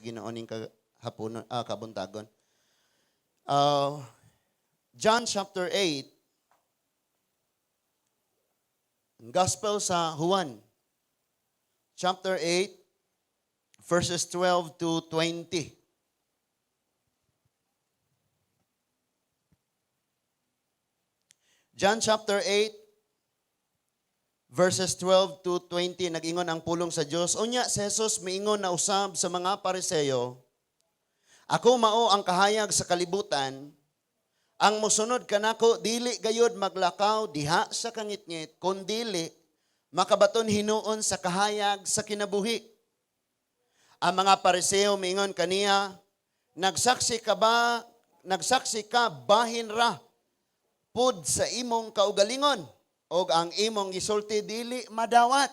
Ginoo ning kahapon, kabuntagon. John chapter 8, ang Gospel sa Juan, chapter 8, verses 12 to 20. John chapter 8, verses 12 to 20, nag-ingon ang pulong sa Dios. Unya si Jesus miingon na usab sa mga Pariseo, "Ako mao ang kahayag sa kalibutan, ang mosunod kanako dili gayod maglakaw diha sa kangitngit, kundili makabaton hinuon sa kahayag sa kinabuhi." Ang mga Pariseo miingon kaniya, "Nagsaksi ka ba, nagsaksi ka bahin ra pud sa imong kaugalingon, og ang imong gisulti dili madawat."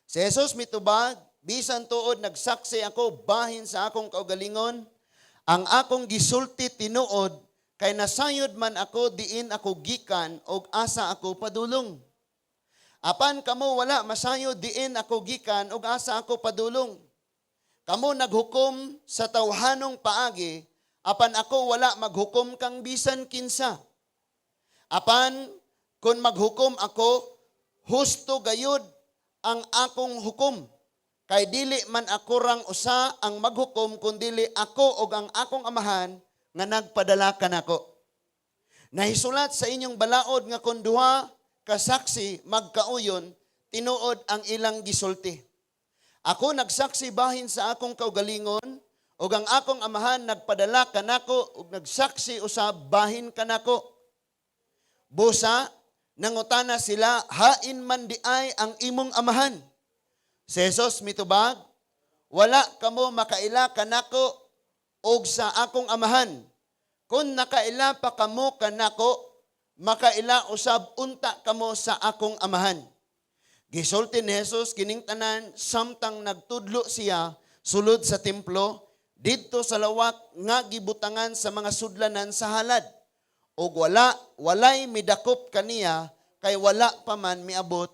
Si Jesus mitubag, "Bisan tuod nagsaksi ako bahin sa akong kaugalingon, ang akong gisulti tinuod, kay nasayod man ako diin ako gikan og asa ako padulong. Apan kamo wala masayod diin ako gikan og asa ako padulong. Kamo naghukom sa tawhanong paagi, apan ako wala maghukom kang bisan kinsa. Apan kung maghukom ako, husto gayud ang akong hukom. Kay dili man ako rang usa ang maghukom, kundili ako og ang akong Amahan nga nagpadala kanako. Nahisulat sa inyong balaod nga kung duha ka saksi magkauyon, tinuod ang ilang gisulti. Ako nagsaksi bahin sa akong kaugalingon, ug ang akong Amahan nagpadala kanako ug nagsaksi usab bahin kanako." Busa nangutana sila, "Hain man diay ang imong Amahan?" Si Jesus mitubag, "Wala kamo makaila kanako og sa akong Amahan. Kung nakaila pa kamo kanako, makaila usab unta kamo sa akong Amahan." Gisulti ni Jesus kining tanan samtang nagtudlo siya sulod sa templo didto sa lawak nga gibutangan sa mga sudlanan sa halad. Og walay midakop kaniya kay wala pa man miabot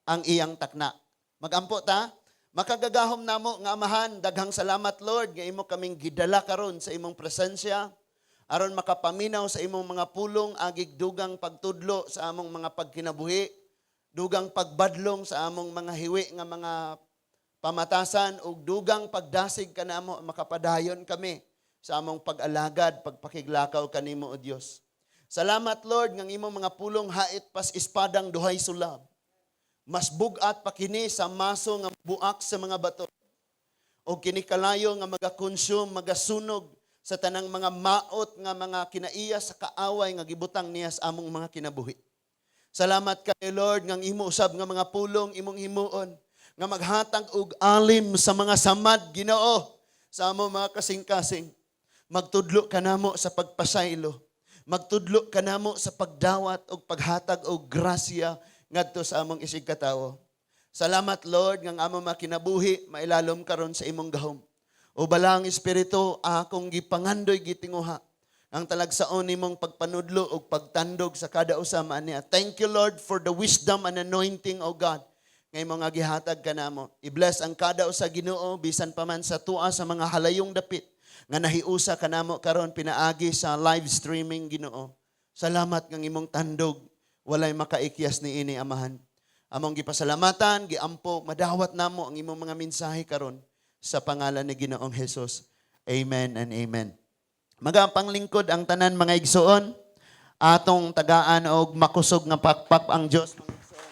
ang iyang takna. Magampo ta. Makagagahom namo nga Amahan, daghang salamat, Lord, nga imo kaming gidala karon sa imong presensya aron makapaminaw sa imong mga pulong agig dugang pagtudlo sa among mga pagkinabuhi, dugang pagbadlong sa among mga hiwi nga mga pamatasan ug dugang pagdasig kanamo makapadayon kami sa among pag-alagad, pagpakiglakaw kanimo, O Dios. Salamat, Lord, nga imong mga pulong hait pas espadang duhay sulab. Mas bugat pa kini sa maso nga buak sa mga bato. O kini kalayo nga magakonsume, magasunog sa tanang mga maot nga mga kinaiya sa kaaway nga gibutang niya sa among mga kinabuhi. Salamat kay Lord ngang imo usab nga mga pulong imong himuon nga maghatag og alim sa mga samad, Ginoo, sa among mga kasing-kasing. Magtudlo kanamo sa pagpasaylo. Magtudlo kanamo sa pagdawat og paghatag og grasya ngadto sa among isig katawo. Salamat, Lord, nga ang among mga kinabuhi mailalom karon sa imong gahom. O Balaang Espiritu, akong gipangandoy, gitinguha ang talagsaon nimong pagpanudlo ug pagtandog sa kada usa maaniya. Thank you, Lord, for the wisdom and anointing, O God, nga imong nga gihatag kanamo. I-bless ang kada usa, Ginoo, bisan pa man sa tua sa mga halayong dapit nga nahiusa kanamo karon pinaagi sa live streaming, Ginoo. Salamat ng imong tandog walay makaikyas ni ini, Amahan. Among gipasalamatan, giampo, madawat namo ang imong mga mensahe karon sa pangalan ni Ginoong Jesus. Amen and amen. Magapanglingkod ang tanan, mga igsoon. Atong tagaan og makusog nga pakpak ang Dios, mga igsoon.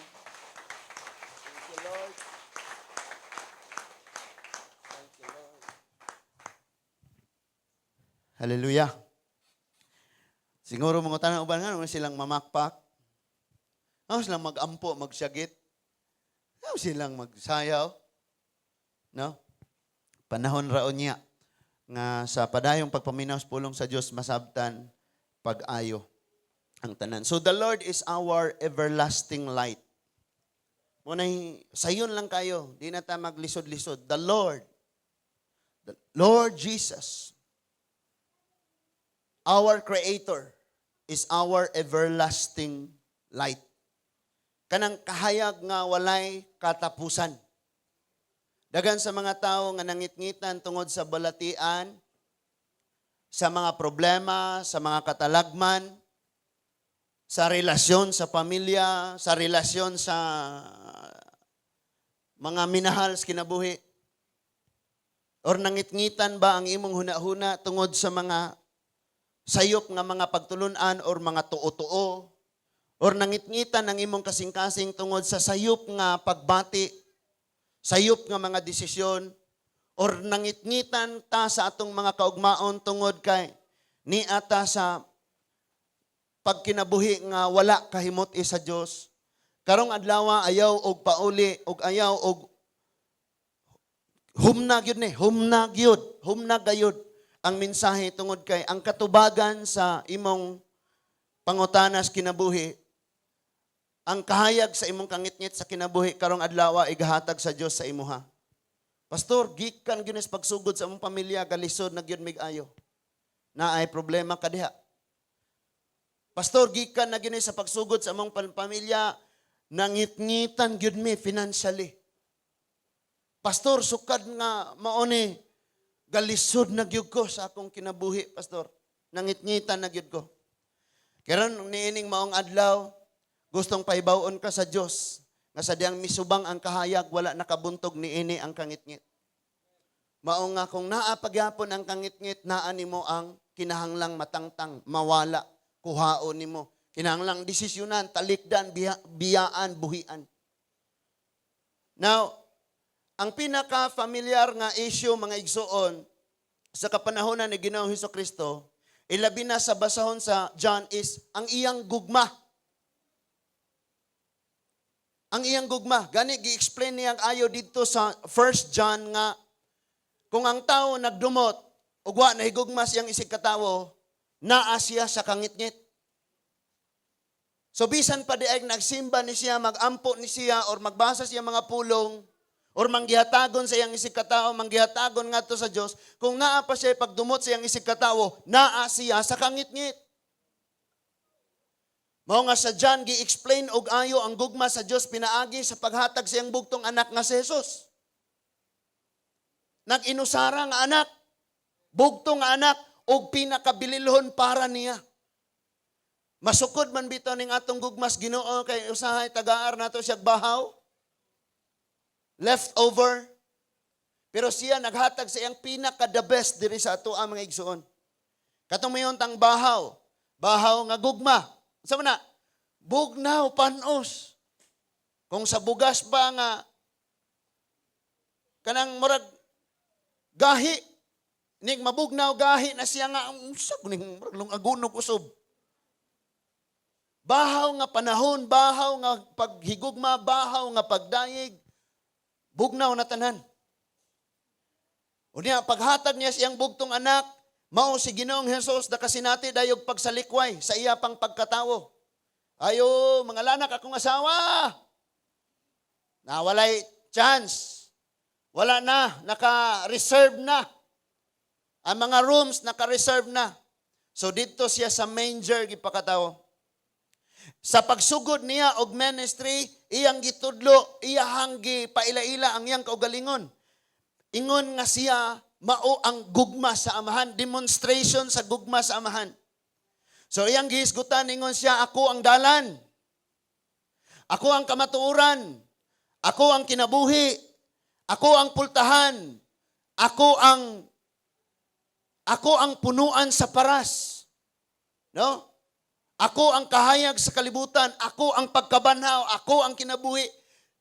Thank you, Lord. Thank you, Lord. Hallelujah. Siguro mga tanan uban nga silang mamakpak. Ano silang magampo, magsyagit? Ano silang magsayaw? No? Panahon raon niya nga sa padayong pagpaminaw sa pulong sa Dios masabtan pag-ayo ang tanan. So the Lord is our everlasting light. Munay sayon lang kayo, di na ta maglisod-lisod. The Lord Jesus, our Creator, is our everlasting light. Kanang kahayag nga walay katapusan. Daghan sa mga tao nga nangitngitan tungod sa balatian, sa mga problema, sa mga katalagman, sa relasyon sa pamilya, sa relasyon sa mga minahal sa kinabuhi. Or nangitngitan ba ang imong hunahuna tungod sa mga sayop nga mga pagtulunan or mga tuo-tuo? Or nangitngitan ang imong kasing-kasing tungod sa sayop nga pagbati, sayop nga mga desisyon, or nangitngitan ta sa atong mga kaugmaon tungod kay niata sa pagkinabuhi nga wala kahimot sa Dios? Karong adlaw, ayaw og pauli og ayaw og humna gyud ni, humna gyud, humna gayud ang mensahe tungod kay ang katubagan sa imong pangutanas kinabuhi, ang kahayag sa imong kangitngit sa kinabuhi karong adlaw, igahatag sa Dios sa imuha. Pastor, gikan gyud sa pagsugod sa among pamilya, galisod na gyud mig ayo. Naay problema ka diha. Pastor, gikan na gyud sa pagsugod sa among pamilya, nangitngitan gyud mi financially. Pastor, sukad nga mao ni, galisod na gyud ko sa akong kinabuhi, pastor. Nangitngitan na gyud ko. Karon niining maong adlaw, gustong pahibaw-on ka sa Dios nga sa diyang misubang ang kahayag, wala nakabuntog niini ang kangitngit. Mao nga kung naa pagyapon ang kangitngit, naa nimo ang kinahanglang matangtang, mawala, kuhaon nimo. Kinahanglang desisyonan, talikdan, biyaan, buhian. Now, ang pinaka-familiar nga issue, mga igsuon, sa kapanahonan ni Ginoong Hesus Kristo, ilabi na sa basahon sa John, is ang iyang gugma. Ang iyang gugma. Gani gi-explain niyang ayo dito sa 1 John nga kung ang tao nagdumot ug wa nahigugma siyang isig katawo, naa siya sa kangitngit. So bisan pa di ay nagsimba ni siya, magampo ni siya, or magbasa siya mga pulong, or manggihatagon sa iyang isig katawo, manggihatagon ngadto sa Dios, kung naa pa siya pagdumot sa iyang isig katawo, naa siya sa kangitngit. Mao nga sa John gi-explain og ayo ang gugma sa Dios pinaagi sa paghatag sa iyang bugtong anak nga si Jesus. Nag-inusara nga anak, bugtong nga anak og pinakabililhon para niya. Masukod man bitaw ning atong gugmas Ginoo kay usahay tagaar nato siya bahaw. Leftover. Pero siya naghatag sa iyang pinaka the best diri sa ato ang mga igsuon. Katong mayon tang bahaw, bahaw nga gugma. Sa man na? Bugnaw panos. Kung sa bugas ba nga kanang murag gahi ning mabugnaw, gahi na siya nga unsa ning murag lungagunog usob. Bahaw nga panahon, bahaw nga paghigugma, bahaw nga pagdayeg, bugnaw na tanan. Unya, paghatag niya siyang bugtong anak, mao si Ginoong Hesus nakasinati dayog pagsalikway sa iya pang pagkatawo. "Ayo, mga lanak akong asawa. Na walay chance. Wala na, naka-reserve na. Ang mga rooms naka-reserve na." So dito siya sa manger gipakatawo. Sa pagsugod niya og ministry, iyang gitudlo, iyahang gipaila-ila ang iyang kaugalingon. Ingon nga siya mao ang gugma sa Amahan, demonstration sa gugma sa Amahan. So iyang gihisgutan, ingon siya, "Ako ang dalan. Ako ang kamatuoran. Ako ang kinabuhi. Ako ang pultahan. Ako ang punuan sa paras." No? "Ako ang kahayag sa kalibutan, ako ang pagkabanhaw, ako ang kinabuhi."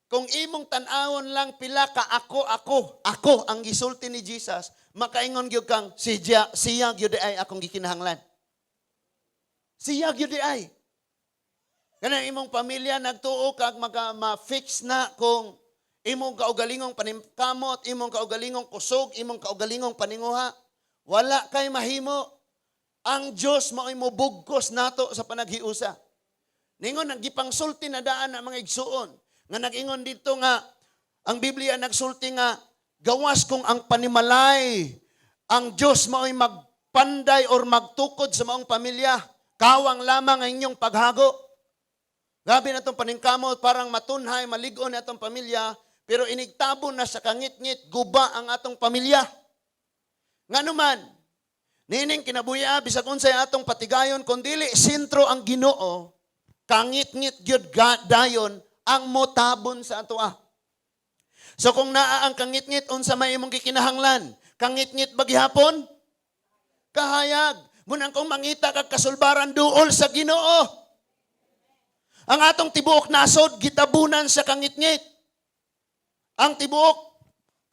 Kung imong tan-awon lang pila ka "ako, ako, ako" ang gisulti ni Jesus, makaingon gyud kang siya, siya gyud ay akong gikinahanglan. Siya gyud ay. Kanang imong pamilya nagtuo kag maka ma-fix na kung imong kaugalingong panimkamot, imong kaugalingong kusog, imong kaugalingong paninguha, wala kay mahimo. Ang Dios mao'y mobugkos nato sa panaghiusa. Ningon ang gipangsulti na daan ang mga igsuon nga nag-ingon dito nga ang Biblia nagsulti nga gawas kung ang panimalay, ang Dios mao'y magpanday or magtukod sa maong pamilya, kawang lamang ang inyong paghago. Grabe na itong paningkamot, parang matunhay, malig-on na itong pamilya, Pero inigtabon na sa kangitngit, guba ang atong pamilya. Ngano man, niining kinabuhi, bisag unsay atong patigayon, kung dili sentro ang Ginoo, kangitngit gyud dayon ang motabon sa atoa. So kung naa ang kangitngit, unsa may imong gikinahanglan? Kangitngit ba gihapon? Kahayag. Munang kung mangita kag kasulbaran, duol sa Ginoo. Ang atong tibuok nasod gitabunan sa kangitngit. Ang tibuok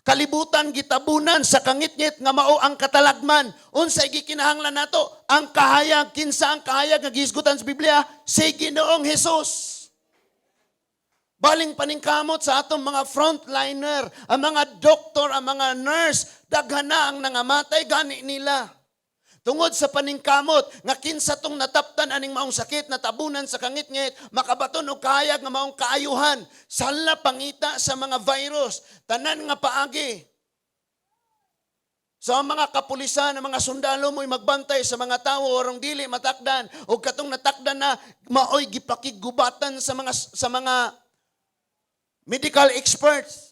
kalibutan gitabunan sa kangitngit nga mao ang katalagman. Unsay gikinahanglan nato? Ang kahayag. Kinsa ang kahayag nga gihisgutan sa Biblia? Si Ginoong Hesus. Baling paningkamot sa atong mga frontliner, ang mga doktor, ang mga nurse, daghan na ang nangamatay gani nila. Tungod sa paningkamot nga kinsa tong nataptan aning maong sakit, natabunan sa kangitngit, makabaton og kahayag nga maong kaayuhan, sala pangita sa mga virus, tanan nga paagi. So ang mga kapulisan, ang mga sundalo mo'y magbantay sa mga tawo orong dili matakdan o katong natakdan na maoy gipakigubatan sa mga medical experts.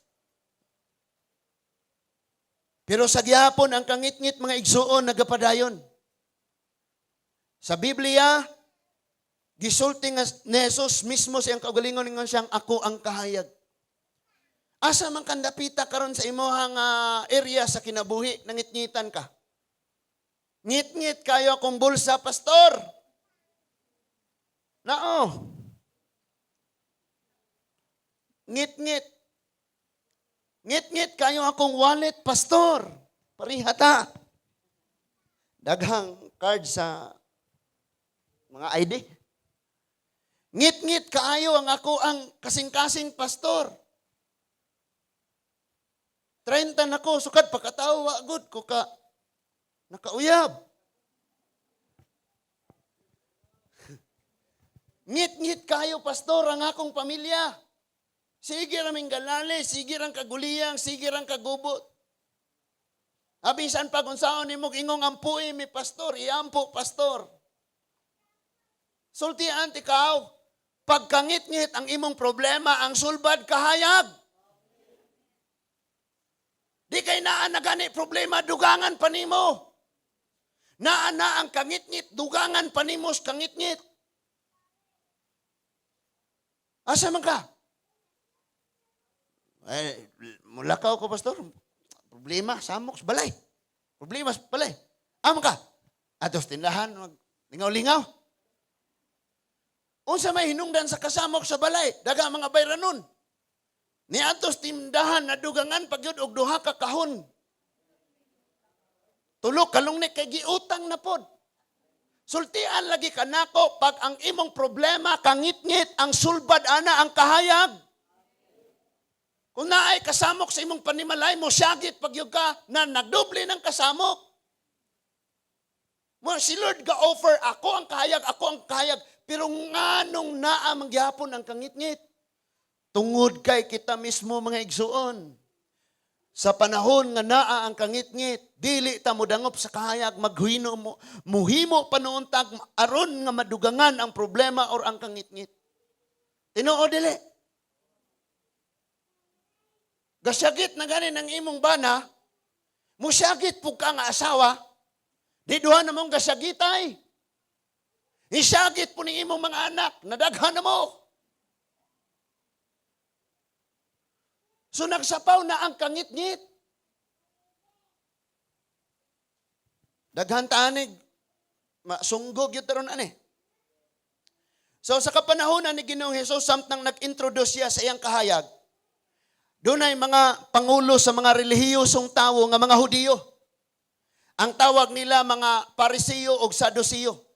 Pero sa gihapon ang kangitngit, mga igsuon, nagapadayon. Sa Biblia, gisulti nga ni Jesus mismo siyang kaugalingon, ingon siyang, "Ako ang kahayag." Asa man kandapita karon sa imuhang area sa kinabuhi, nangitngitan ka? "Ngit-ngit kayo akong bulsa, pastor." Nao. Ngit-ngit. "Ngit-ngit kayo akong wallet, pastor." Pareha ta. Daghang card sa mga ID. "Ngit-ngit kaayo ang ako ang kasing-kasing, pastor. 30 na ko, sukad pagkatawa, good ko ka nakauyab." "Ngit-ngit kayo, pastor, ang akong pamilya. Sige raming galali, sige rang kaguliyang, sige rang kagubot. Abisan pag unsaon nimo ingong ampui mi, pastor, iampo, pastor." Sultian ikaw, pagkangit-ngit ang imong problema, ang sulbad kahayag. Di kay naa na gani problema, dugangan pa nimo. Naa na ang kangitngit, dugangan pa nimo sa kangitngit. Asa man ka? "Eh, mulakaw ko, pastor. Problema, samok sa balay. Problema sa balay." Amo ka? "Atos tindahan, mag lingaw-lingaw." Unsa may hinungdan sa kasamok sa balay? Daga mga bayranon. Ni atos tindahan, nadugangan pagyud og duha ka kahon. Tulo ka longneck kay giutang na pod. Sultian lagi kanako, pag ang imong problema kangitngit, ang sulbad ana ang kahayag. Kung naay kasamok sa imong panimalay mo, syagit pagyud ka na nagdoble ng kasamok. Mo si Lord ga offer, "Ako ang kahayag, ako ang kahayag." Pero nganong naa mangyapon ang kangitngit? Tungod kay kita mismo, mga igsuon. Sa panahon nga naa ang kangitngit, dili ta modangop sa kahayag, maghino mo, muhimo pa noon tag aron nga madugangan ang problema or ang kangitngit. Tinuod dili? Gasyagit na gani ng imong bana, musyagit pug ka nga asawa, di duha na mong gasyagitay. Isyagit po ni imong mga anak, nadaghan na mo. So nagsapaw na ang kangitngit. Daghan tanig, masunggog yun taron ani. So sa kapanahonan ni Ginoong Hesus, samtang nag-introduce siya sa iyang kahayag, dunay mga pangulo sa mga relihiyosong tawo nga mga Hudiyo. Ang tawag nila mga Pariseo o Saduceo.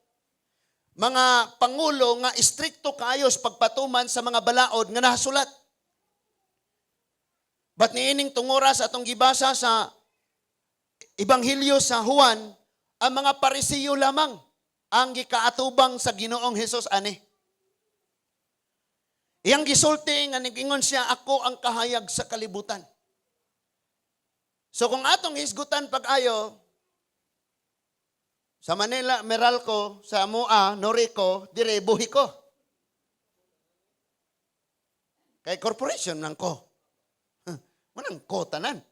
Mga pangulo nga istrikto kayo sa pagpatuman sa mga balaod nga nasulat. But niining tungura sa atong gibasa sa Ebanghelyo sa Juan, ang mga Pariseo lamang ang gikaatubang sa Ginoong Hesus ani. Iyang gisulti nga nigingon siya, "Ako ang kahayag sa kalibutan." So kung atong hisgutan pag-ayo, sa Manila, Meralco, sa Mua, Norico, dire buhi ko. Kay corporation lang ko. Manang ko tanan.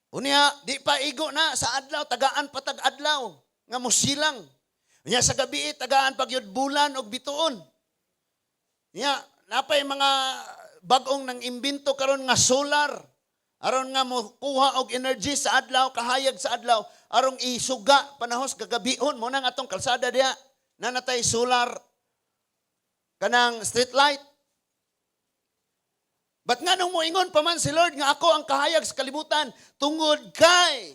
Unya, di pa igo na sa adlaw, tagaan pa tag adlaw nga musilang. Unya sa gabi, tagaan pag yun bulan og bituon. Unya, napay mga bag-ong nang imbento karon nga solar. Aron nga mo kuha og energy sa adlaw, kahayag sa adlaw, aron isuga panahos gagabihon mo nang atong kalsada diha. Nanatay solar kanang street light. But nga nung moingon pa man si Lord nga ako ang kahayag sa kalibutan, tungod kay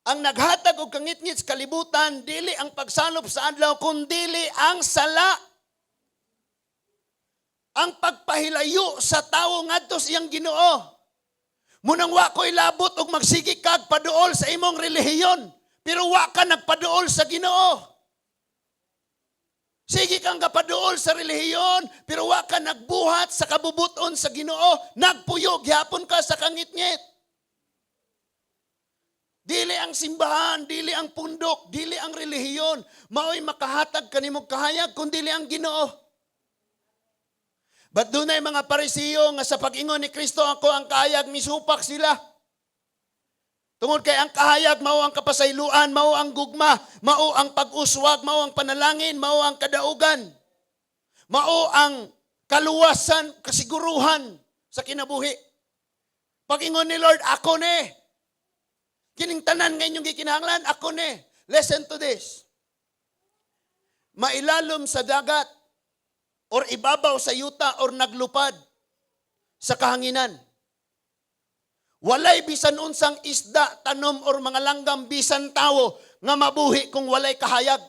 ang naghatag og kangitngit sa kalibutan dili ang pagsalop sa adlaw, kundili ang sala. Ang pagpahilayo sa tawo ngadto sa iyang Ginoo. Munang wa ko'y labot og magsige kag paduol sa imong relihiyon, pero wa ka nagpaduol sa Ginoo. Sige kang kapaduol sa relihiyon, pero wa ka nagbuhat sa kabubuton sa Ginoo, nagpuyo gyapon ka sa kangitngit. Dili ang simbahan, dili ang pundok, dili ang relihiyon, mao'y makahatag kanimo kahayag, kun dili ang Ginoo. But dunay mga Parisiyo nga sa pag-ingon ni Kristo, "Ako ang kahayag," misupak sila. Tungod kay ang kahayag mao ang kapasayloan, mao ang gugma, mao ang pag-uswag, mao ang panalangin, mao ang kadaugan. Mao ang kaluwasan, kasiguruhan sa kinabuhi. Pag-ingon ni Lord, "Ako ni. Kining tanan nga inyong gikinahanglan, ako ni." Listen to this. Mailalom sa dagat or ibabaw sa yuta or naglupad sa kahanginan, walay bisan unsang isda, tanom or mga langgam, bisan tawo nga mabuhi kung walay kahayag.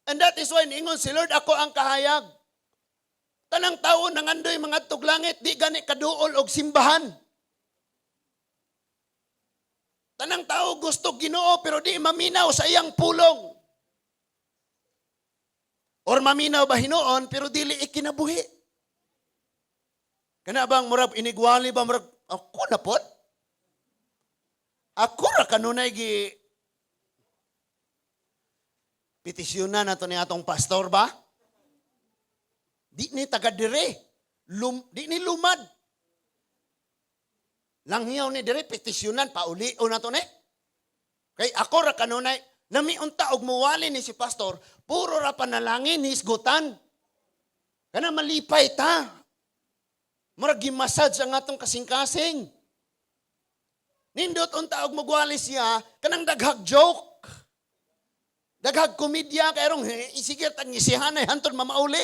And that is why niingon si Lord, "Ako ang kahayag." Tanang tao nangandoy mangadtog langit, di gani kaduol og simbahan. Tanang tao gusto Ginoo pero di maminaw sa iyang pulong. Or maminaw ba hinuon pero dili ikinabuhi. Kana bang murag inigwali ba, murag ako na pod? Ako ra kanunay gi petisyonan nato ni atong pastor ba? Di ni taga dire. Di ni lumad. Langyaw ni dire, petisyonan pauli o nato ni. Kay ako ra kanunay nami unta og muwali ni si pastor, puro ra panalangin hisgutan. Kana malipay ta. Murag gimassage ang atong kasing-kasing. Nindot unta og magwali siya kanang daghag joke. Daghag komedya kay rong isigir tag ngisihanay hantod mamauli.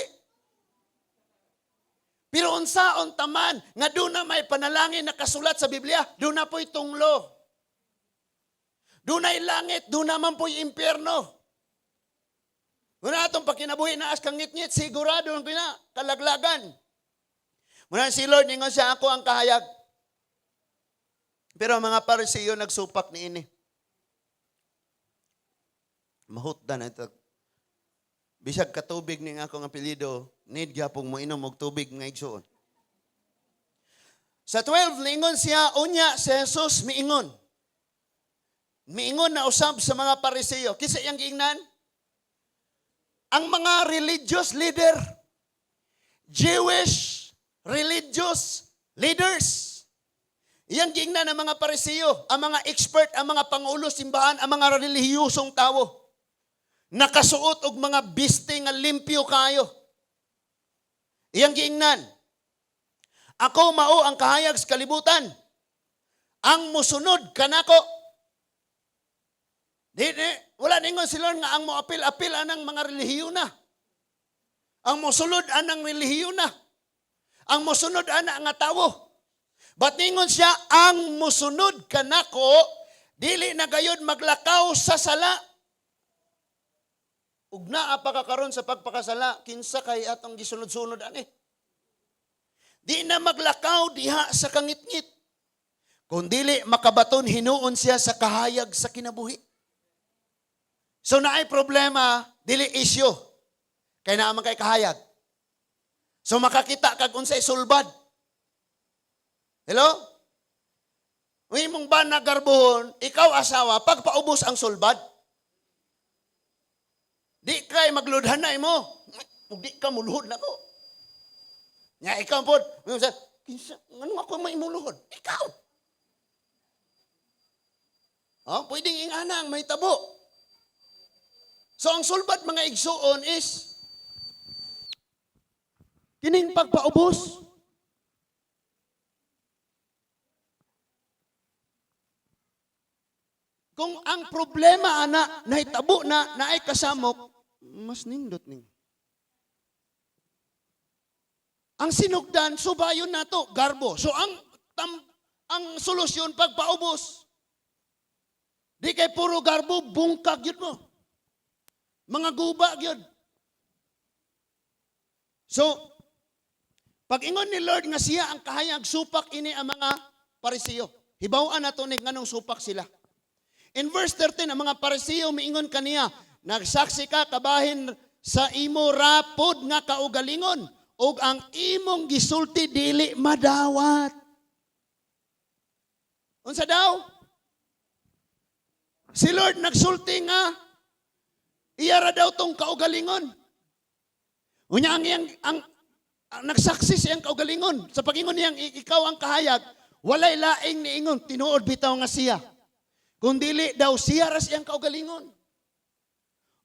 Pero unsaon taman nga duna may panalangin nakasulat sa Biblia, duna po'y tunglo. Dunay langit, duna man po'y impyerno. Muna atong pagkinabuhi na as kangitngit, sigurado ang pina, kalaglagan. Muna si Lord, ningon siya, "Ako ang kahayag." Pero ang mga Parisiyo nagsupak ni ini. Mahutdan na ito. Bisag katubig ni nga akong apelyido, need gyapong moinom og tubig nga igsuon. Sa 12, ningon siya, unya si Jesus miingon. Miingon na usab sa mga Parisiyo. Kinsa iyang giingnan? Ang mga religious leader. Jewish religious leaders. Iyang giingnan ang mga Parisiyo, ang mga expert, ang mga pangulo simbahan, ang mga relihiyosong tawo. Nakasuot og mga biste nga limpyo kayo. Iyang giingnan, "Ako mao ang kahayag sa kalibutan. Ang musunod kanako." Di, wala ningon sila nga ang moapil-apil anang mga relihiyon na. Ang mosulod anang relihiyon na. Ang mosunod ana nga tawo. But ningon siya, ang musunod kanako, dili na gayod maglakaw sa sala. Ug naa pa ka karon sa pagpakasala, kinsa kay atong gisunod-sunod ani? Di na maglakaw diha sa kangitngit. Kung dili makabaton hinuon siya sa kahayag sa kinabuhi. So naay problema, dili issue. Kay naa man kay kahayag. So makakita kag unsay sulbad. Hello? Kung imong ba nagarbuhon, ikaw asawa, pagpaubos ang sulbad. Di kay magludhan na imo. Ug di ka muluhod na ko. Nya ikaw pod, kinsa nganong ako may imuluhod? Ikaw. Oh, pwedeng ingana ang mahitabo. So ang sulbad, mga igsuon, is kining pagpaubos. Kung ang problema ana nahitabo na, naay kasamok, mas nindot ning. Ang sinugdan, subayon nato, garbo. So ang solusyon, pagpaubos. Di kay puro garbo, bungkag yun mo. Mga guba yun. So, pag ingon ni Lord nga siya ang kahayag, supak ini ang mga Parisiyo. Hibaw-an nato ni nganong supak sila. In verse 13, ang mga Parisiyo miingon kaniya, "Nagsaksi ka kabahin sa imo rapod nga kaugalingon, ug ang imong gisulti dili madawat." Unsa daw? Si Lord nagsulti nga iya ra daw tong kaugalingon. Unya ang nagsaksi siyang kaugalingon. Sa pagingon niyang ikaw ang kahayag, walay laing niingon, tinuod bitaw nga siya. Kung dili daw siya ra siyang kaugalingon.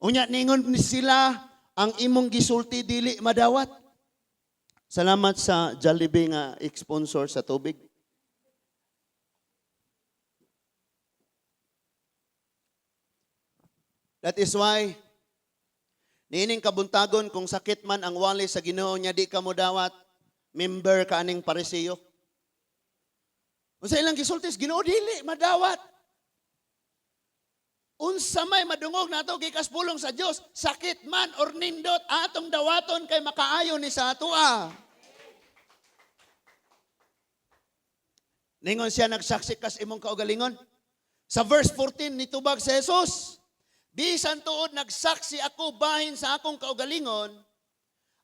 Unya niingon ni sila, ang imong gisulti dili madawat. Salamat sa Jollibee nga sponsor sa tubig. That is why niining kabuntagon, kung sakit man ang wali sa Ginoo niya di ka mo dawat, member ka aning Parisiyo. Unsa ilang gisulti sa Ginoo, dili madawat. Unsa may madungog nato gikas pulong sa Dios, sakit man or nindot, atong dawaton kay makaayo ni sa atoa. Ningon siya, nagsaksi kas imong kaugalingon. Sa verse 14, nitubag si Jesus, bisan tuod nagsaksi ako bahin sa akong kaugalingon,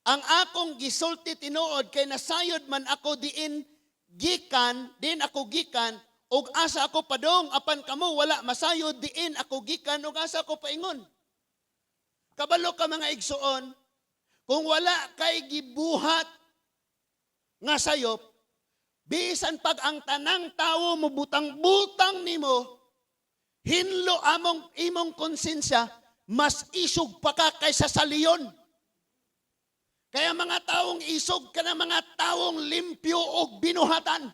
ang akong gisulti tinuod kay nasayod man ako diin gikan, diin ako gikan, ug asa ako padong, apan kamo wala masayod diin ako gikan ug asa ako paingon. Kabalo ka, mga igsuon, kung wala kay gibuhat nga sayop, bisan pag ang tanang tawo mo butang-butang nimo, hinlo among imong konsensya, mas isog pa ka kaysa sa leon. Kaya mga taong isog ka na mga taong limpyo og binuhatan.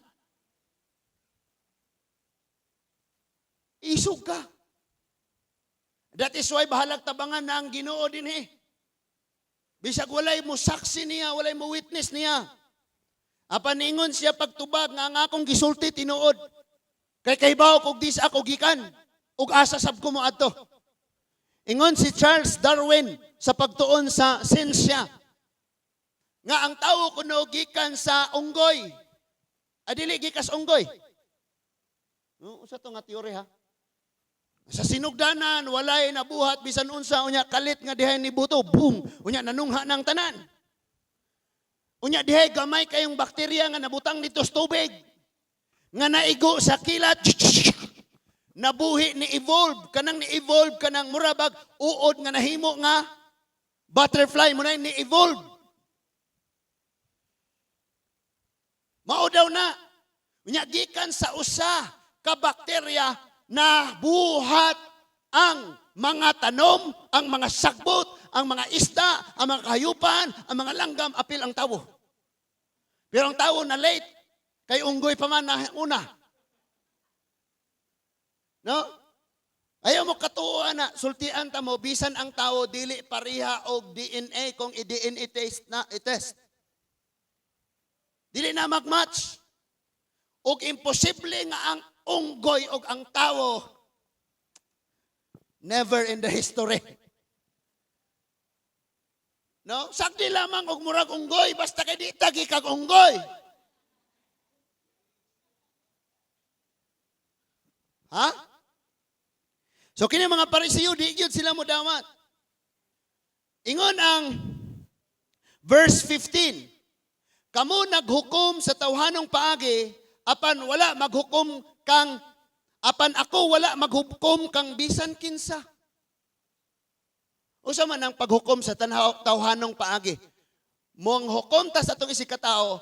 Isog ka. That is why bahalag tabangan na ang Ginoo dinhi. Bisag walay mo saksi niya, walay mo witness niya. Apan ingon siya pagtubag nga ang akong gisulti tinuod. Kay kahibaw kog dis ako gikan ug asa sab ko moadto. Ingon si Charles Darwin sa pagtuon sa siyensya nga ang tawo kuno gikan sa unggoy. Adili gikas unggoy. No, usa to nga teori ha. Sa sinugdanan, walay nabuhat bisan unsa, unya kalit nga dihay ni buto, boom, unya nanungha ng tanan. Unya dihay gamay kayong bakterya nga nabutang dito sa tubig, nga naigo sa kilat, nabuhi ni evolve, kanang ni evolve, kanang murabag, uod nga nahimo nga butterfly mo na ni evolve. Mao daw na, unya gikan sa usa ka bakterya na buhat ang mga tanom, ang mga sagbot, ang mga isda, ang mga kahayupan, ang mga langgam, apil ang tawo. Pero ang tawo na late, kay unggoy pa man na una. No? Ayaw mo katuo na, sultian ta mo, bisan ang tawo, dili pariha og DNA kung i-DNA test na, i-test. Dili na mag-match. Og imposible nga ang unggoy og ang tawo. Never in the history. No? Sakdi lamang og murag unggoy, basta kay di tagi kag unggoy. Ha? So kini mga Parisiyo, di gyud sila modawat. Ingon ang verse 15, kamo naghukom sa tawhanong paagi, apan wala maghukom kang, apan ako wala maghukom kang bisan kinsa. Usa man ang paghukom sa tawhanong paagi. Mong hukom ta sa atong isigkatao,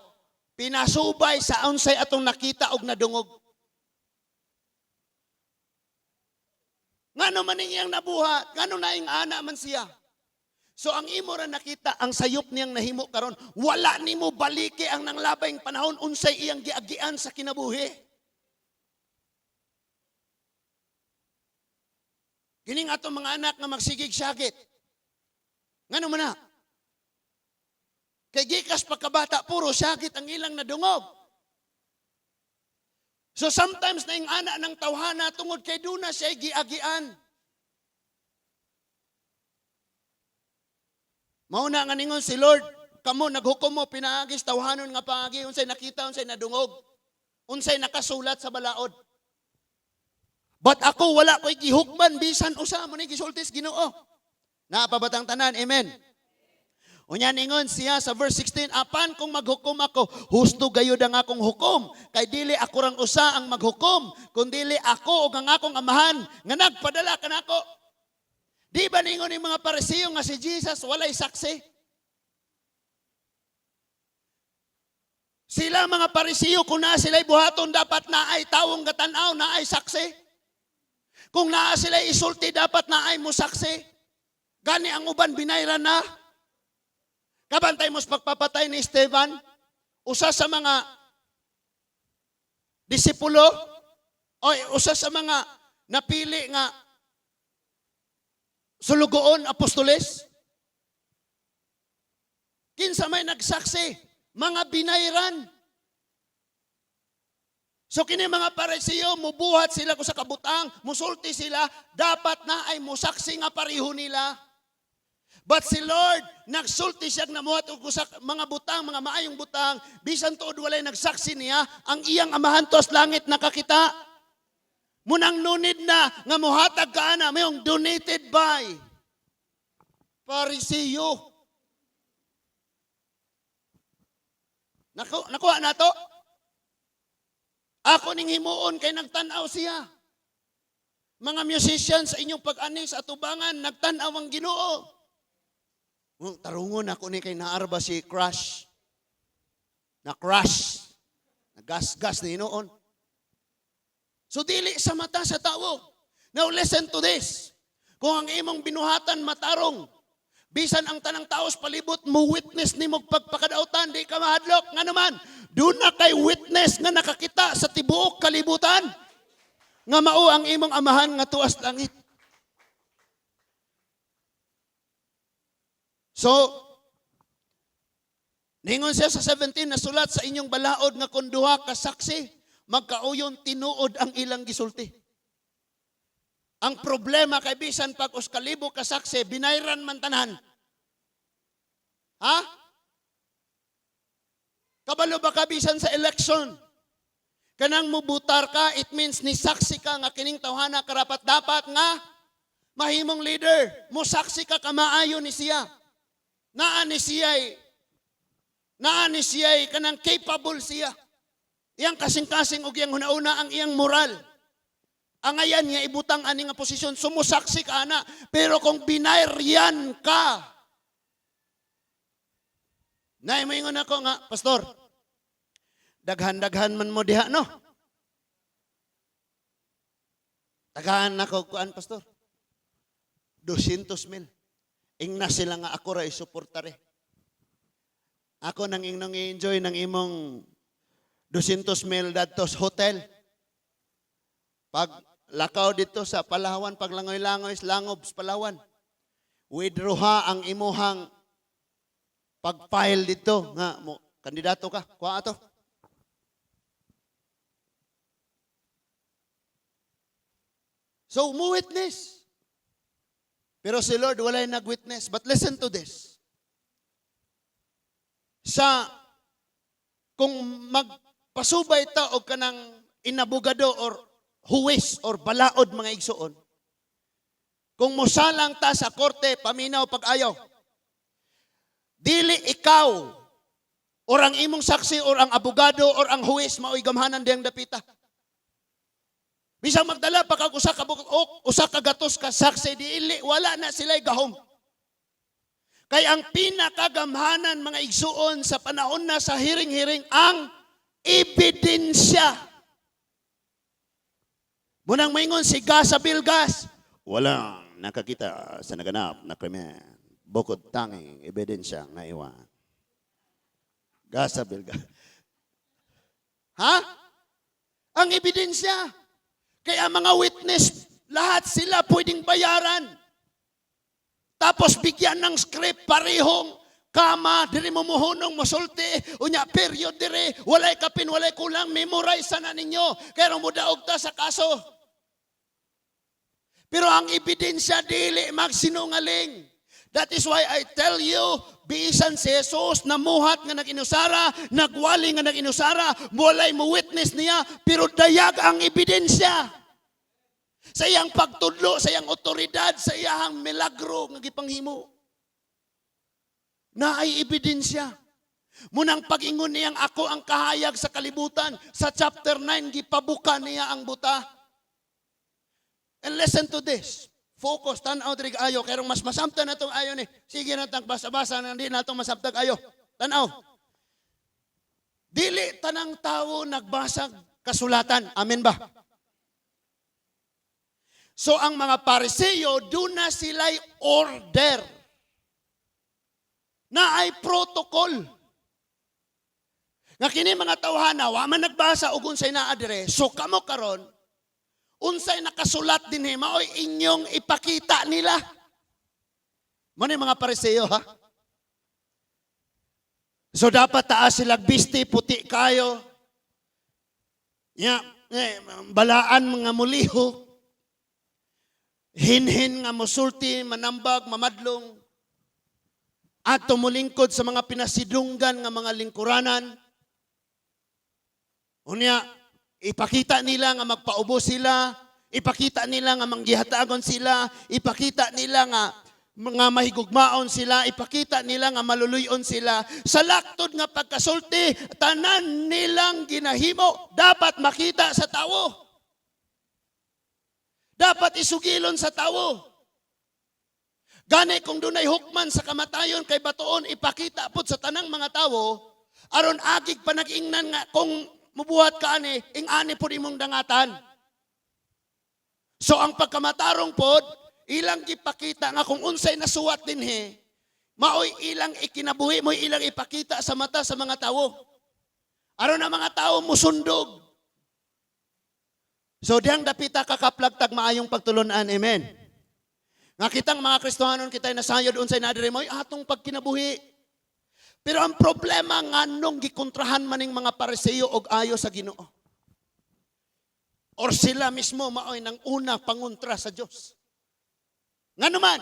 pinasubay sa unsay atong nakita og nadungog. Ngano man iyang nabuhat, ngano naing ana man siya. So ang imo ra nakita ang sayop niyang nahimo karon, wala nimo baliki ang nanglabayng panahon unsay iyang giagian sa kinabuhi. Kining atong mga anak nga magsigig syagit. Ngano man na? Kay gikas pagkabata, puro syagit ang ilang nadungog. So sometimes naing ana ng tawhana tungod kay duna siya giagian. Mao na nga ningon si Lord, kamo naghukom mo pinaagi sa tawhanon nga paagi, unsay nakita, unsay nadungog, unsay nakasulat sa balaod. But ako wala ko'y gihukman bisan usa mo ni gisulti sa Ginoo. Naa pa batang tanan, amen. Unya ningon siya sa verse 16, apan kung maghukom ako, husto gayud ang akong hukom, kay dili ako rang usa ang maghukom, kundili ako ug ang akong amahan nga nagpadala kanako. Di ba ningon ni mga Parisiyo nga si Jesus walay saksi? Sila mga Parisiyo, kung naa sila'y buhaton, dapat naay tawong gatan-aw, naay saksi. Kung naa sila'y isulti, dapat naay musaksi. Gani ang uban binayran na. Kabantay mo sa pagpapatay ni Esteban, usa sa mga disipulo, o usa sa mga napili nga sulugoon, apostoles. Kinsa may nagsaksi, mga binayran. So kini mga Parisiyo, mubuhat sila ko sa kabutang, musulti sila, dapat na ay musaksi nga pareho nila. But si Lord, nagsulti siya namuhat og usa mga butang, mga maayong butang, bisan tuod walay nagsaksi niya, ang iyang amahan tuas langit nakakita. Munang nunid na nga muhatag ka ana, mayong donated by Parisiyo. Nakuha na to? Ako ning himuon kay nagtan-aw siya. Mga musicians sa inyong pag-ani sa atubangan, nagtan-aw ang Ginoo. Oh, tarungon ako ni kay naarba si Crush. Na crush. Nagasgas ni hinuon. So dili sa mata sa tao. Now listen to this. Kung ang imong binuhatan matarong, bisan ang tanang taos palibot mo witness nimo pagpakadautan, di ka mahadlok. Nga naman, doon na kay witness nga nakakita sa tibuok kalibutan nga mao ang imong amahan nga tuas langit. So, ningon siya sa 17, nasulat sa inyong balaod nga kung duha ka saksi, magkauyon tinuod ang ilang gisulti. Ang problema kay bisan pag uskalibo ka saksi, binayran man tanan. Ha? Kabalo ba ka bisan sa election? Kanang mubutar ka, it means ni saksi ka nga kining tawhana karapat dapat nga mahimong leader. Musaksi ka kamaayo ni siya. Naa ni siya'y kanang capable siya. Iyang kasing-kasing og iyang hunauna ang iyang moral. Angayan niya ibutang ani nga posisyon, sumusaksi ka ana. Pero kung binayryan ka, nay moingon ako nga, pastor, daghan-daghan man mo diha, no? Tagaan nako kuan, pastor. 200,000. Ingna sila nga ako ra isuportare. Ako nang ingnong i-enjoy ng imong 200,000 dadto sa hotel. Pag lakaw dito sa Palawan, pag langoy-langoy, langob sa Palawan. Withdraw ha ang imuhang pag-file dito nga mo kandidato ka, kuha ato. So, mo witness. Pero si Lord walay nag-witness. But listen to this. Sa kung magpasubay ta og kanang inabogado or huwis or balaod mga igsuon, kung mosalang ta sa korte, paminaw pag-ayaw, dili ikaw or ang imong saksi or ang abogado or ang huwis mao'y gamhanan diyang dapita. Bisang magdala pa kag usa ka buok, usa ka gatos ka saksi, dili wala na sila'y gahom. Kay ang pinakagamhanan, mga igsuon, sa panahon na sa hearing-hearing, ang ebidensya. Munang maingon si Gasa Bilgas, "Walang nakakita sa naganap na krimen. Bukod tanging ebidensya nga iwan." Gasa Bilgas. Ha? Ang ebidensya. Kaya mga witness, lahat sila pwedeng bayaran. Tapos bigyan ng script, parehong comma, diri mo muhunong, musulti, unya period dire, walay kapin, walay kulang, memorize na ninyo. Kaya mudaog ta sa kaso. Pero ang ebidensya dili magsinungaling. That is why I tell you, bisan si Jesus namuhat nga nag-inusara, nagwali nga nag-inusara, walay mo witness niya, pero dayag ang ebidensya. Sa iyang pagtudlo, sa iyang otoridad, sa iyang milagro nga gipanghimo. Naay ebidensya. Munang pag-ingon niyang "Ako ang kahayag sa kalibutan," sa chapter 9, gipabuka niya ang buta. And listen to this. Focus, tanaw diri ayo, kay mas masamtan na tong ayo ni. Sige na tang basa-basa na di natong masabtag ayo. Tanaw. Dili tanang tawo nagbasag kasulatan. Amen ba? So ang mga Pariseo, duna sila'y order. Naay protocol. Nga kini mga tawhana, wa man nagbasa og unsay naa dire, so kamo karon, unsay nakasulat dinhi, maoy inyong ipakita nila. Mo ni mga Pariseo, ha. So dapat taas sila bisti, puti kayo. Ya, eh, balaan mga mulihok. Hinhin nga musulti, manambag, mamadlong. At tumulingkod sa mga pinasidunggan nga mga lingkuranan. Unya, ipakita nila nga magpaubo sila, ipakita nila nga manggihatagon sila, ipakita nila nga mga mahigugmaon sila, ipakita nila nga maluluyon sila. Sa laktod nga pagkasulti, tanan nilang ginahimo dapat makita sa tawo. Dapat isugilon sa tawo. Gani kung dunay hukman sa kamatayon kay batuon, ipakita pud sa tanang mga tawo aron agig pa nag-ingnan nga kung mubuhat ka ani, ing ani pud imong dangatan. So ang pagkamatarong pod, ilang gipakita nga kung unsay nasuwat dinhi, maoy ilang ikinabuhi, mo'y ilang ipakita sa mata sa mga tawo. Aron ang mga tao musundog. So diyang dapita kakaplagtag maayong pagtulunan. Amen. Nga kitang mga Kristohanon, kita'y nasayod unsay naa diri, mo'y atong pagkinabuhi. Pero ang problema, nganong gikontrahan maning mga Pariseo og ayo sa Ginoo? Or sila mismo maoy nang una pangontra sa Dios. Ngano man?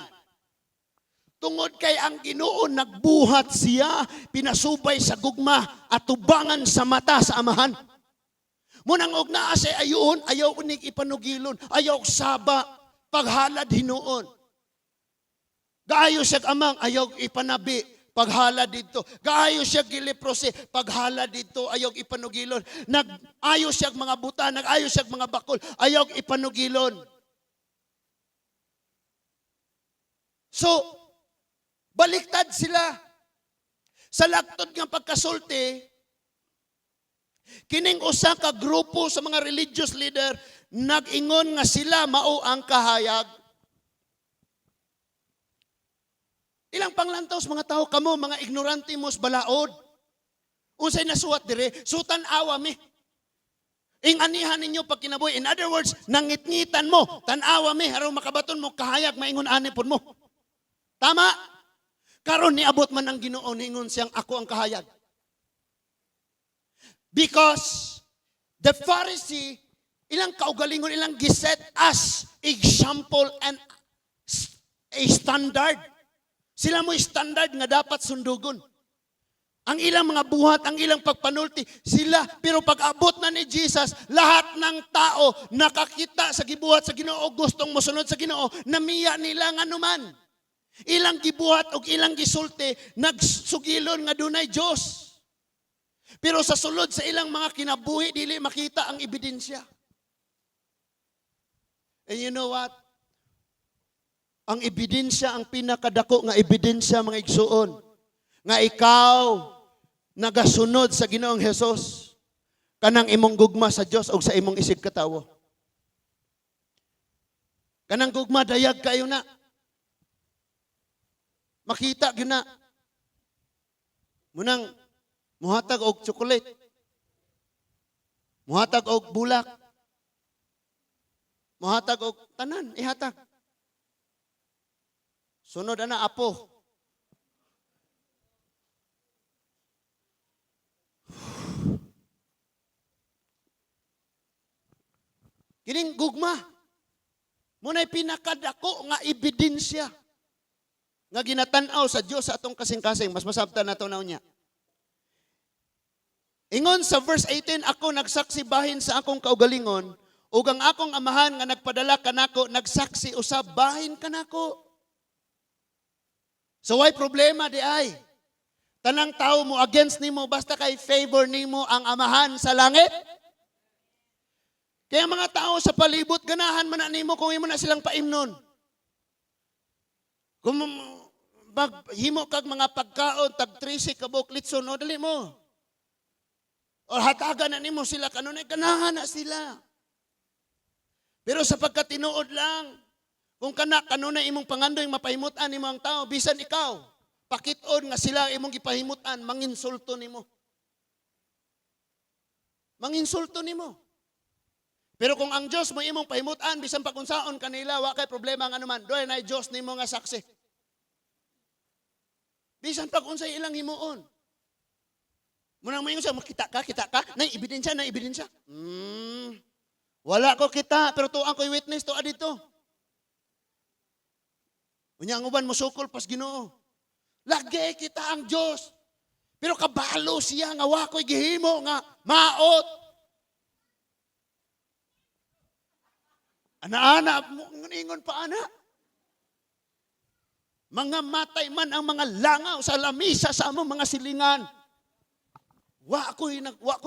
Tungod kay ang Ginoo nagbuhat siya pinasubay sa gugma at tubangan sa mata sa Amahan. Munang og naa siya ayoon, ayaw unig ipanugilon, ayaw saba, paghalad hinuon. Gaayo siya amang, ayaw ipanabi, paghala dito. Gaayo siya gileprosy, paghala dito, ayaw ipanugilon. Nag-ayo siya mga buta, nag-ayo siya mga bakol, ayaw ipanugilon. So, baliktad sila. Sa laktod nga pagkasulti, kining usa ka grupo sa mga religious leader nag-ingon nga sila mao ang kahayag. Ilang panglantaw sa mga tao, kamo mga ignorante mos balaod. Unsay nasuwat dire? Sutan awa mi. Ing anihan ninyo pag kinabuhi. In other words, nangitngitan mo, tan-awa mi aron makabaton mo kahayag, maingon ani pud mo. Tama? Karon niabot man ang Ginoo, ningon siyang "Ako ang kahayag." Because the Pharisee, ilang kaugalingon, ilang giset as example and a standard. Sila mo standard nga dapat sundugon. Ang ilang mga buhat, ang ilang pagpanulti, sila. Pero pag abot na ni Jesus, lahat ng tao nakakita sa gibuhat sa Ginoo, gustong mosunod sa Ginoo, namiya nila nga anuman. Ilang gibuhat og ilang gisulti, nagsugilon nga dunay Dios. Pero sa sulod sa ilang mga kinabuhi, dili makita ang ebidensya. And you know what? Ang ebidensya, ang pinakadako nga ebidensya, mga igsuon, nga ikaw nagasunod sa Ginoong Hesus, kanang imong gugma sa Dios og sa imong isig katawo. Kanang gugma, dayag kayo na. Makita gyud na. Munang muhatag og chocolate. Muhatag og bulak. Muhatag og tanan, ihatag. Sunod ana, apo. Kining gugma. Muna'y pinakadako nga ebidensya nga ginatan-aw sa Dios sa atong kasing-kasing. Mas masabtan nato na unya. Ingon sa verse 18, "Ako nagsaksi bahin sa akong kaugalingon, ug ang akong Amahan nga nagpadala kanako nagsaksi usab bahin kanako." So why problema di ay? Tanang tao mo against nimo basta kay favor nimo ang Amahan sa langit. Kaya mga tao sa palibot, ganahan man na nimo kung imo na silang paimnon. Kung maghimo kag mga pagkaon, tag 13 ka buok litson, o dali mo. O hatagan na nimo sila kanunay, ganahan na sila. Pero sa pagkatinuod lang, kung kana kanunay imong pangandoy mapahimutan nimo ang tao, bisan ikaw, pakit-on nga sila imong gipahimutan, manginsulto nimo. Manginsulto nimo. Pero kung ang Dios mo imong pahimutan, bisan pa kung saon kanila, wa kay problema nga anuman. Doon ay Dios nimo nga saksi. Bisan pa kung unsay ilang himuon. Munang moingon siya, "Makita ka, kita ka, nay ebidensya, nay ebidensya." Wala ko kita, pero tuang ko'y witness to dito. Unya ang uban mosukol pas Ginoo. Lagi kita ang Dios. Pero kabalo siya nga wa ko'y gihimo nga maot. Ana-ana, ingon pa ana. Mga matay man ang mga langaw sa lamisa sa among mga silingan. Wa ko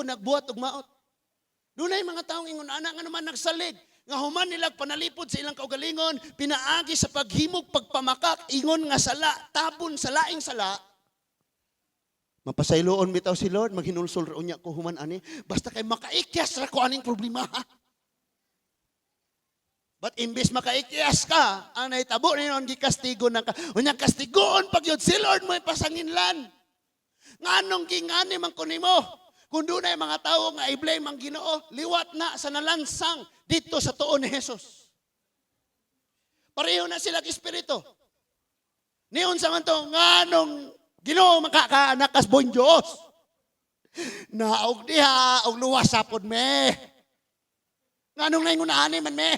nagbuhat og maot. Dunay mga taong ingon ana nga naman nagsalig nga human nila panalipod sa ilang kaugalingon, pinaagi sa paghimog, pagpamakak, ingon nga sala, tabon sa laing sala. Mapasayloon bitaw si Lord, maghinulsol ra unya ko human ani, basta kay makaikyas ra ko aning problema. But imbes makaikyas ka, ang nahitabo ninyo ang gikastigo ng ka. Unya kastigoon pag yun, si Lord mo ipasanginlan. Nganong gingani man ko nimo? Kung dunay mga tao nga i-blame ang Ginoo, liwat na sa nalansang dito sa tuon ni Jesus. Pareho na sila espiritu. Niyon sa man to, nganong Ginoo makakaanak kas buong Diyos. Naog diha, og luwas sapod me. Nganong naingon man me?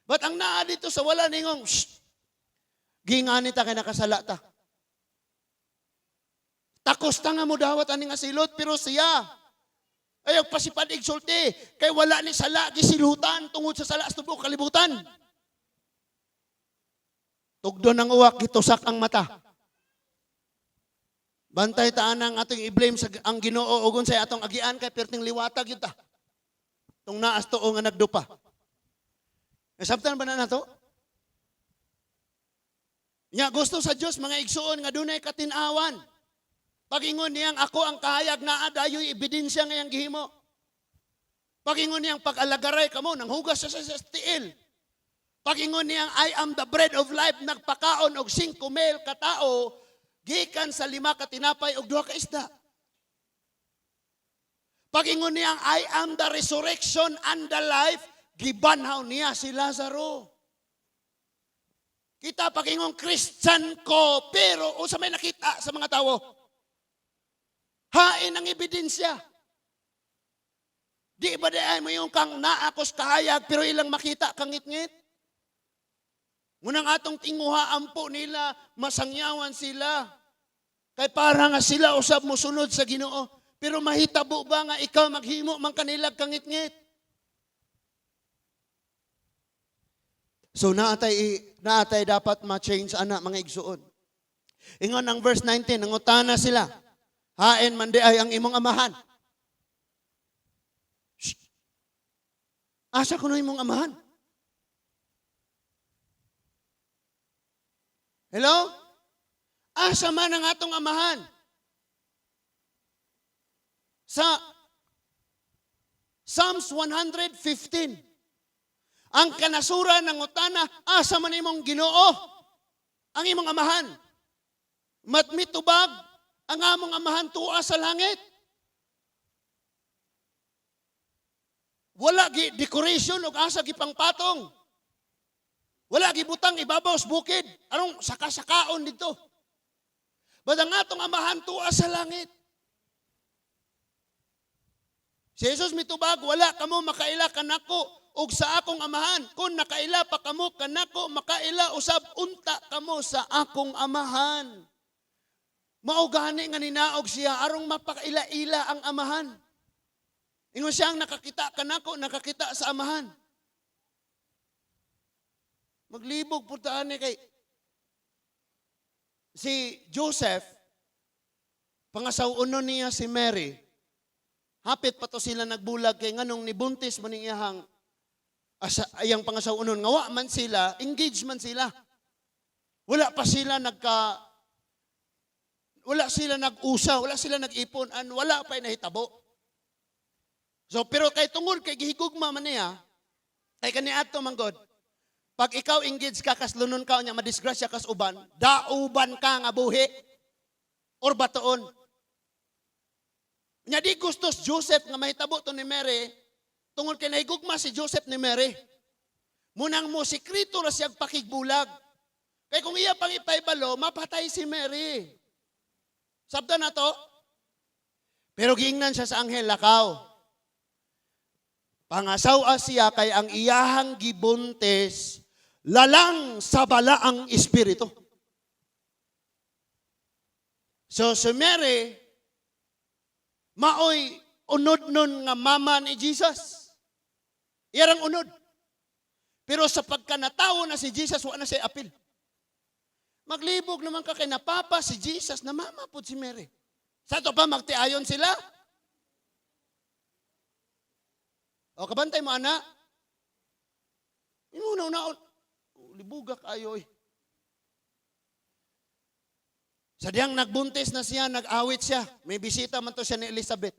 But ang naa dito sa wala ningong, shh, gingani ta kay nakasala ta. Takos ta nga mo dawat ani nga silot, pero siya ayaw pasipad igsulti kay wala ni sala gisilutan tungod sa sala sa tubok kalibutan. Tugdon ang uwak, gitusak ang mata. Bantay ta anang atong i-blame sa ang Ginoo ug unsay atong agian kay perting liwatag yun ta. Tung naas tuo nga nagdupa. Nasabtan ba na nato? Nya gusto sa Dios, mga igsuon, nga dunay katin-awan. Pagingon niyang ako ang kahayag, naa dayoy ebidensya nga iyang gihimo. Pagingon niyang pag-alagaray kamo nang hugas sa tiil. Pagingon niyang "I am the bread of life," nagpakaon og 5,000 ka tao gikan sa lima ka tinapay og duha ka isda. Pagingon niyang "I am the resurrection and the life," gibanhaw niya si Lazaro. Kita pagingong Christian ko, pero unsa may nakita sa mga tawo? Hain ang ebidensya. Di ba di ay mo yung kang naakos kahayag pero ilang makita kang ngit-ngit? Ngunang atong tinguha ampo nila, masangyawan sila. Kay para nga sila usab mosunod sa Ginoo. Pero mahitabo ba nga ikaw maghimo man kanilag kangit-ngit? So naatay dapat ma-change ana, mga igsuon. Ingon ang verse 19, nangutana sila, "Hain man di ay ang imong amahan?" Shh. Asa kuno imong amahan? Hello? Asa man ang atong amahan? Sa Psalms 115, ang kanasuran nangutana, "Asa man imong Ginoo?" Ang imong amahan. Matmitubag, ang among amahan tuwa sa langit. Wala gi decoration og asa gipangpatong. Wala gibutang ibabaw sa bukid. Anong saka-sakaon dito? But ang atong amahan tuwa sa langit. Si Jesus mitubag, "Wala kamo makaila kanako ug sa akong amahan. Kung nakaila pa kamo kanako, makaila usab unta kamo sa akong amahan." Mao gani nga ninaog siya arong mapakaila-ila ang amahan. Ingon siyang nakakita kanako, nakakita sa amahan. Maglibog po ni kay si Joseph, pangasaw-unon niya si Mary. Hapit pa to sila nagbulag kay nganong nibuntis man iyahang asa, ayang pangasaw-unon nga wa man sila, engaged man sila. Wala sila nag-usa, wala sila nag-ipon, and wala pa nahitabo. So pero kay tungod kay gihigugma man niya, kay kaniadto man god, pag ikaw engaged ka, kaslunon ka niya, madisgrasya kas uban, dauban ka nga buhi or batoon. Nya di gustos Joseph nga mahitabo to ni Mary tungod kay nahigugma si Joseph ni Mary. Munang mo sekreto ra siya pakigbulag. Kay kung iya pang ipaibalo, mapatay si Mary. Sabta na to? Pero giingnan siya sa anghel, "Lakaw. Pangasawa siya kay ang iyahang gibuntis lalang sa balaang espiritu." So si Mary, maoy unod nun nga mama ni Jesus. Iyarang unod. Pero sa pagkanatawo na si Jesus, wa na siya apil. Maglibog naman ka kay napapa si Jesus na mama po si Mary. Sa to pa magtiayon sila? O kabantay mo ana. Imo na una libuga kayo eh. Sa diyang nagbuntis na siya, nag-awit siya. May bisita man to siya ni Elizabeth.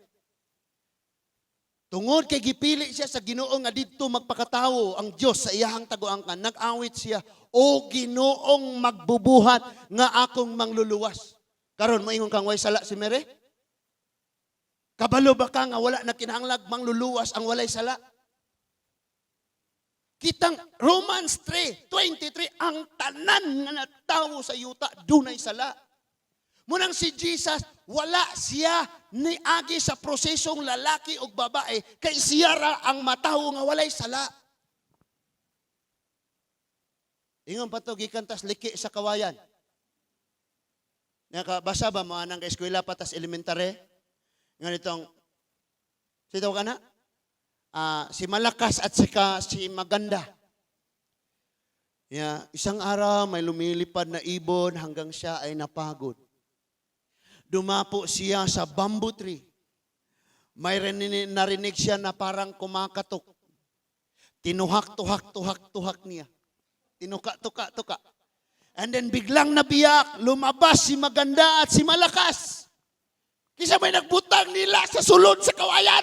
Tungod kay gipili siya sa Ginoo nga didto magpakatawo ang Dios sa iyahang taguangkan, nag-awit siya, "O Ginoong magbubuhat nga akong mangluluwas." Karon moingon kang way sala si Mary? Kabalo ba ka nga wala na kinahanglag mangluluwas ang walay sala? Kitang Romans 3:23, ang tanan nga natawo sa yuta dunay sala. Munang si Jesus, wala siya niagi sa prosesong lalaki o babae, kay siya ra ang matawo nga walay sala. Ingon pa to, gikan tas liki sa kawayan. Nakabasa ba mo anang eskwela pa tas elementary? Nga nitong, sitaw ka na? Si Malakas at si Maganda. Yeah, isang araw may lumilipad na ibon hanggang siya ay napagod. Dumapo siya sa bamboo tree. May narinig siya na parang kumakatok. Tinuhak, tuhak, tuhak, tuhak niya. Tinuka, tuka, tuka. And then biglang nabiyak, lumabas si Maganda at si Malakas. Kisa may nagbutang nila sa sulod sa kawayan.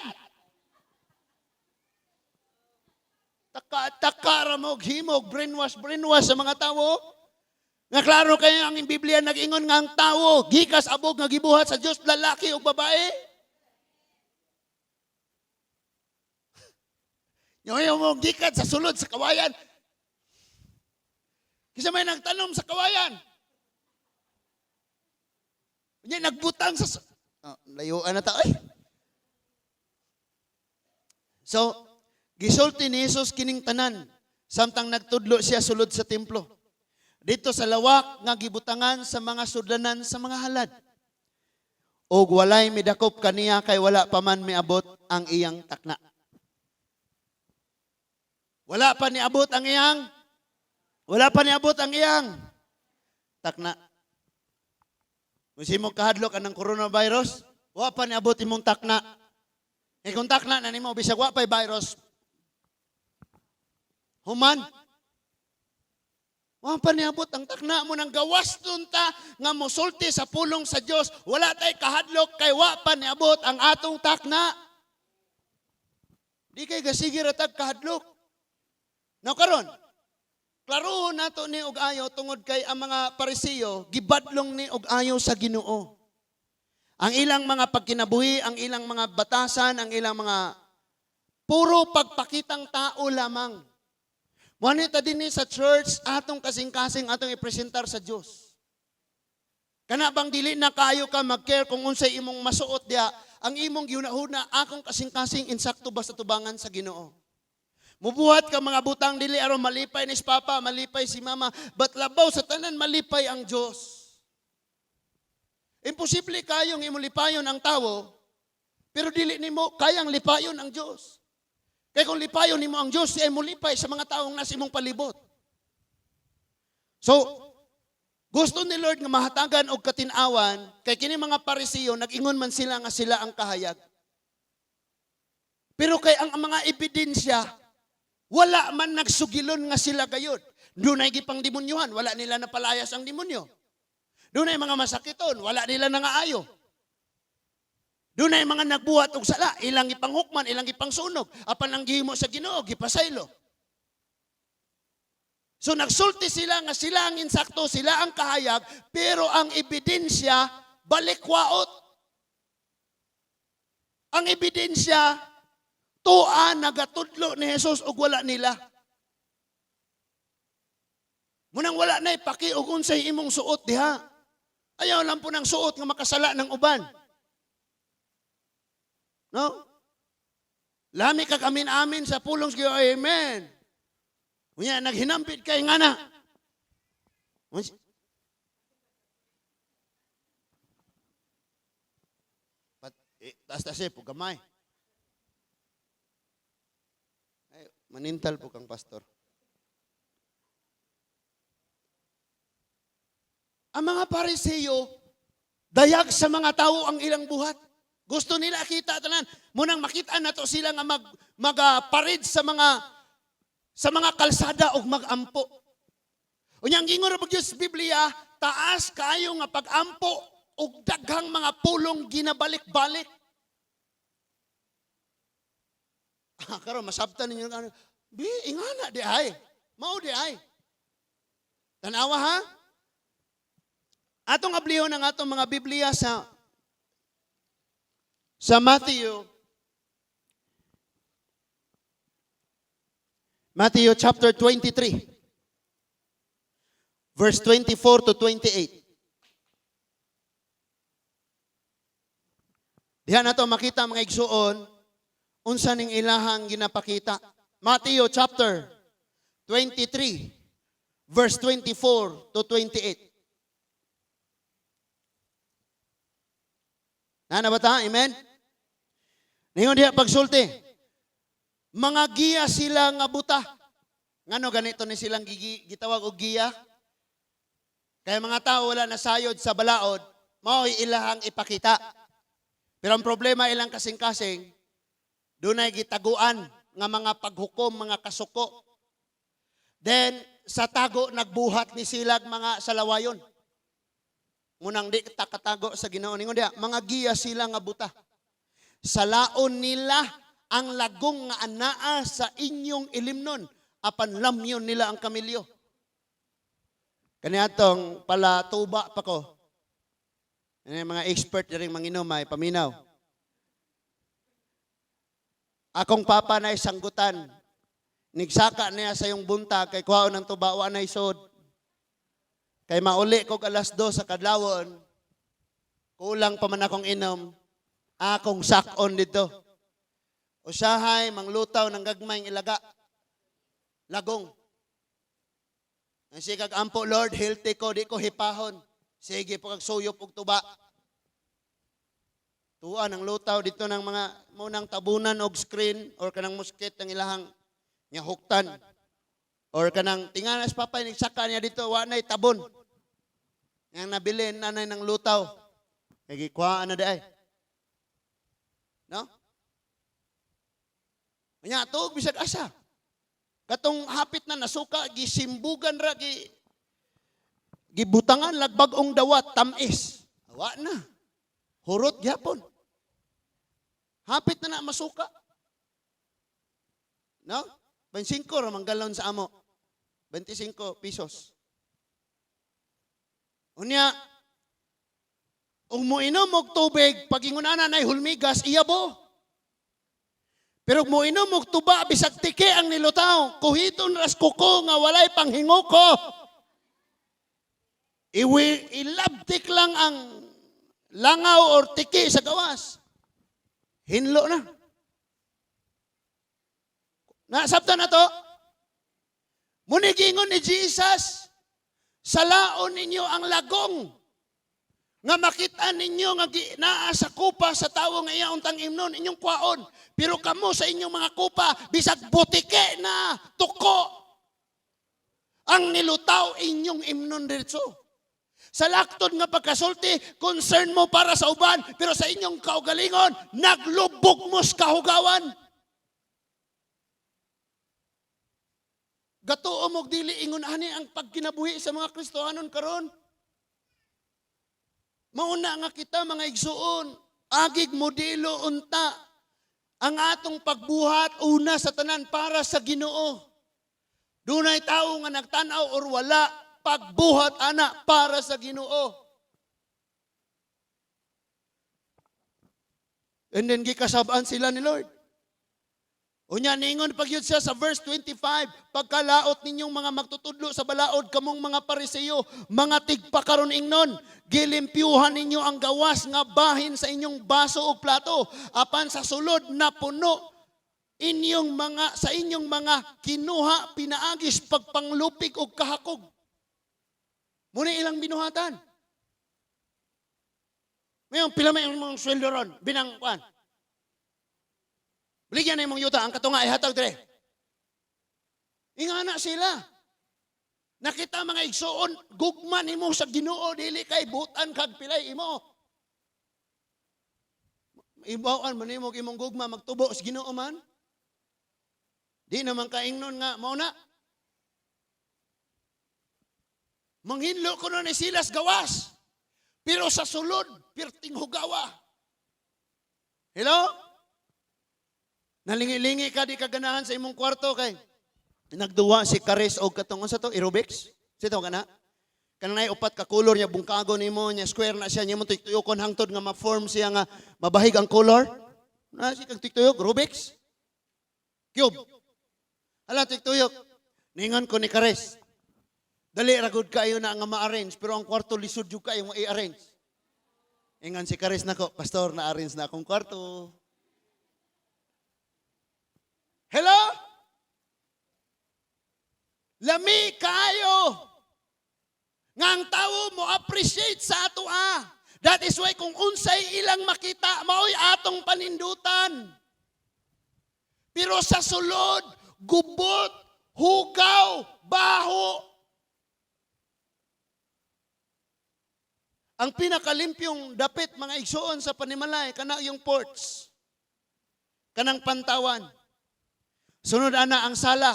Taka, taka ramog, himog, brainwash, brainwash sa mga tao. Nga klaro kayo ang Biblia nag-ingon nga ang tao, gikas abog nga gibuhat sa Dios, lalaki o babae. Yung mo gikan sa sulod sa kawayan. Kisa may nagtanom sa kawayan. Nya nagbutang sa, oh, layuan na ta ay. So, gisulti ni Jesus kining tanan samtang nagtudlo siya sulod sa templo. Dito sa lawak nga gibutangan sa mga sudlanan sa mga halad. Og walay midakop kaniya kay wala pa man miabot ang iyang takna. Wala pa niabot ang iyang takna. Kung simo kahadlok anang coronavirus, wa pa niabot imong takna. Eh kung takna na nimo bisag wa pay virus, human. Wa pa niabot ang takna. Mao nang gawas nun ta nga mosulti sa pulong sa Dios. Wala tay kahadlok kay wa pa niabot ang atong takna. Di kay gasige ra tag kahadlok. Now karon, klarohon nato ni og ayo tungod kay ang mga Parisiyo gibadlong ni og ayo sa Ginoo. Ang ilang mga pagkinabuhi, ang ilang mga batasan, ang ilang mga puro pagpakitang tao lamang. Mao ta dinhi sa church, atong kasing-kasing atong ipresentar sa Dios. Kana bang dili na kayo ka mag-care kung unsay imong masuot diha, ang imong gihuna-huna, akong kasing-kasing insakto ba sa tubangan sa Ginoo? Mubuhat ka mga butang dili aron malipay ni si papa, malipay si mama, but labaw sa tanan malipay ang Dios. Imposible kayong imong lipayon ang tawo, pero dili nimo kayang lipayon ang Dios. Kay kung lipayon nimo ang Dios, siya mo lipay sa mga taong nasa imong palibot. So, gusto ni Lord nga mahatagan og katinawan kay kini mga Parisiyo nag-ingon man sila nga sila ang kahayag. Pero kay ang mga ebidensya, wala man nagsugilon nga sila gayod. Dunay gipang demonyohan, wala nila napalayas ang demonyo. Dunay mga masakiton, wala nila nangaayo. Dunay mga nagbuhat og sala, ilang ipanghukman, ilang ipangsunog, apan ang gihimo sa Ginoo, gipasaylo. So nagsulti sila nga sila ang insakto, sila ang kahayag, pero ang ebidensya balikwaot. Ang ebidensya tua nagatudlo ni Jesus ug wala nila. Mao nang wala na paki og unsay imong suot diha. Ayaw lang po ng suot nga makasala ng uban. No? Lami ka amin-amin sa pulong sa Ginoo. Amen. Unya, naghinambit kay nga na. Pat, eh, taas-taas eh, po gamay. Ay, manintal po kang pastor. Ang mga Pariseyo, dayag sa mga tao ang ilang buhat. Gusto nila kita tanan. Mao nang makita nato sila nga magaparid sa mga kalsada og magampo. Unya ang gingon ra sa Biblia, taas kaayo nga pag-ampo og daghang mga pulong ginabalik-balik. Ah, karon masabtan ninyo ano, bi ingana di ay. Mao di ay. Tanawa ha? Atong ablihon ang atong mga Biblia sa Matthew chapter 23 verse 24 to 28. Diha nato makita, mga igsuon, unsa ning ilahang ginapakita. Matthew chapter 23 verse 24 to 28. Nana ba ta? Amen? Ningon diha pagsulti. Mga giya sila nga buta. Ngano ganito ni silang gitawag og giya? Kaya mga tao wala nasayod sa balaod, mao'y ilahang ipakita. Pero ang problema ilang kasing-kasing, dunay gitaguan nga mga paghukom, mga kasuko. Then, sa tago, nagbuhat ni silag mga salawayon. Mao nang di ta katago sa Ginoo. Ningon diha, mga giya sila nga buta. Salaon nila ang lagong nga anaa sa inyong ilimnon, apan lamyon nila ang kamilyo. Kaniadtong palatuba pa ko. Ano mga expert na rin manginom ay paminaw. Akong papa na sanggutan. Nigsaka niya sa yung buntag kay kuhaon ng tuba, wa na isod. Kay mauli kog 2:00 sa kadlawon. Kulang pa man akong inom. Akong sakon dito. Usahay manglutaw ng gagmayng ilaga. Lagong. Ang sikag ampo, "Lord, healthy ko, di ko hipahon." Sige po kag suyop og tuba. Tuwa ng lutaw dito ng mga munang tabunan og screen or kanang musket ang ilahang nga huktan. Or kanang tinganas papay nagsaka niya dito, wa nay tabon. Yang nabilin nanay ng lutaw. Kay gikuhaan na di ay. No? Nya tuog bisag asa. Katong hapit na nasuka, gisimbugan ra gi. Gibutangan lag bag-ong dawat, tamis. Wa na. Hurot gyapon. Hapit na na masuka. No? 25 ra man galon sa amo. 25 pesos. Unya, ug moinom og tubig, pag ingon ana nay hulmigas, iyabo. Pero ug moinom og tuba, bisag tiki ang nilutaw, kuhiton ras kuko nga walay panghinguko. Iwi, ilabtik lang ang langaw or tiki sa gawas. Hinlo na. Nasabtan na to? Muni giingon ni Jesus, "Salaon ninyo ang lagong nga makita ninyo nga naa sa kupa sa tawo nga iya untang imnon, inyong kwaon. Pero kamo sa inyong mga kupa, bisag butike na tuko ang nilutaw, inyong imnon diretso." Sa laktod nga pagkasulti, concern mo para sa uban, pero sa inyong kaugalingon, naglubog mo sa kahugawan. Gatuo mo dili ingon ani ang pagkinabuhi sa mga Kristohanon karon? Mauna nga kita, mga igsuon, agig modelo unta ang atong pagbuhat, una sa tanan para sa Ginoo. Dunay tawo nga nagtan-aw or wala, pagbuhat ana para sa Ginoo. And then gikasab-an sila ni Lord. Unya ningon pag yun siya sa verse 25, "Pagkalaot ninyong mga magtutudlo sa balaod, kamong mga Pariseo, mga tigpakaron ingnon, gilimpyuhan ninyo ang gawas nga bahin sa inyong baso o plato, apan sa sulod napuno inyong mga sa inyong mga kinuha pinaagis pagpanglupig og kahakog." Muna ilang binuhatan. Ngayon, pila may imong sweldo ron, binang kuan. Baligya na imong yuta, ang katunga ihatag dire. Ingana sila. Nakita, mga igsuon, gugma nimo sa Ginoo dili kay butan kag pilay imo. Ibawan man nimo imong gugma magtubo sa Ginoo man. Di naman kaingnon nga mao na. Manghinlo kuno ni silas gawas. Pero sa sulod, pirting hugawa. Hello? Nalingi-lingi ka, di ka ganahan sa imong kwarto kay nagduwa si Karis og katong sa to aerobics. Sito ka na? Kanang upat ka color niya, bungkago nimo niya, square na siya niya mo tuyok-tuyokon hangtod nga ma-form siya nga mabahig ang color. Na si kag tuyok Rubik's Cube. Hala, tuyok. Ningon ko ni Karis, "Dali ra gud kayo na nga ma-arrange, pero ang kwarto lisod jud kayo nga i-arrange." Ingon si Karis nako, "Pastor, na-arrange na akong kwarto." Hello? Lami kayo nga ang tao mo appreciate sa ato ah. That is why kung unsay ilang makita, mao'y atong panindutan. Pero sa sulod, gubot, hugaw, baho. Ang pinakalimbyong dapit, mga igsuon, sa panimalay, kana yung porch. Kanang pantawan. Sunod ana ang sala.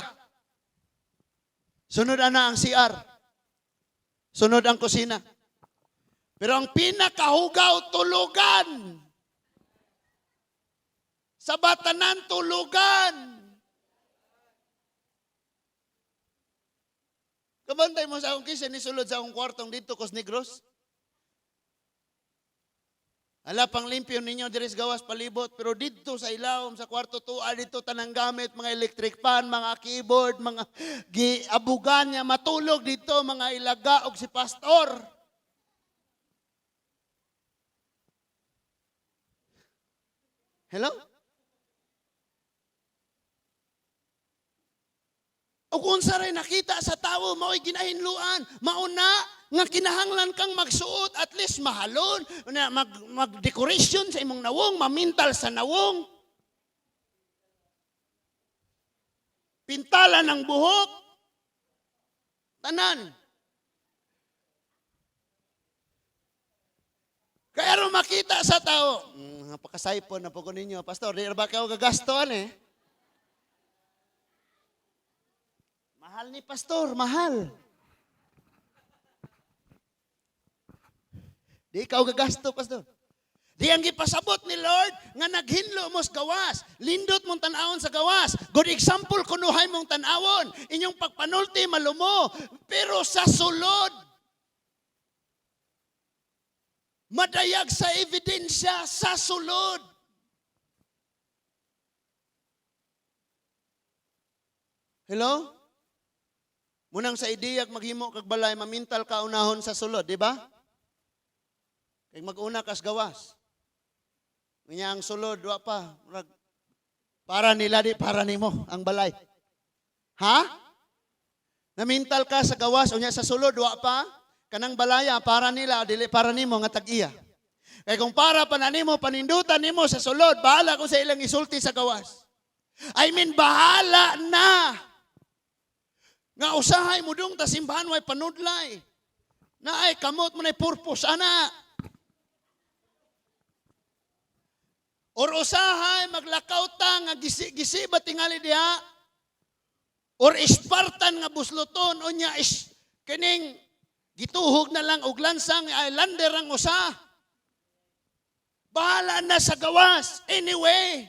Sunod ana ang CR. Sunod ang kusina. Pero ang pinakahugaw, tulugan. Sa batanan, tulugan. Kabantay mo sa akong kisa, nisulod sa akong kwartong dito, Kos Negros. Ala, pang limpyo ninyo diri sa gawas palibot, pero dito sa ilawom sa kwarto tuwa dito tanang gamit, mga electric fan, mga keyboard, mga giabugan niya matulog dito mga ilaga og si pastor. Hello? O kung sa rin nakita sa tao, mao'y ginahinluan, mauna nga kinahanglan kang magsuot, at least mahalon, na mag-decoration sa imong nawong, mamintal sa nawong. Pintalan ng buhok, tanan. Kaya ro makita sa tao, napakasaypon na po ko ninyo, Pastor, di ba kayo gagastoan eh? Mahal ni Pastor, mahal. Di ikaw gagasto, pastor. Di ang gipasabot ni Lord nga naghinlo mo sa gawas. Lindot mong tan-awon sa gawas. Good example kunuhay mong tan-awon. Inyong pagpanulti malumo. Pero sa sulod, madayag sa ebidensya sa sulod. Hello? Munang sa ideyag maghimo kag balay, mamintal ka unahon sa sulod, di ba? Kay mag-una kas gawas. Unya ang sulod, wa pa. Murag, para nila di, para nimo ang balay. Ha? Namintal ka sa gawas, unya sa sulod, wa pa. Kanang balaya, para nila, dili para nimo nga tag-iya. Kay kung para pa na nimo, panindutan nimo sa sulod, bahala ko sa ilang isulti sa gawas. I mean, bahala na. Nga usahay mo dong ta simbahan way panudlay. Na ay kamot mo na purpose ana. Or usahay maglakaw ta nga gisi-gisi ba tingali diha? Or Spartan nga busloton unya is kining gituhog na lang og lansang islander ang usa. Bahala na sa gawas. Anyway,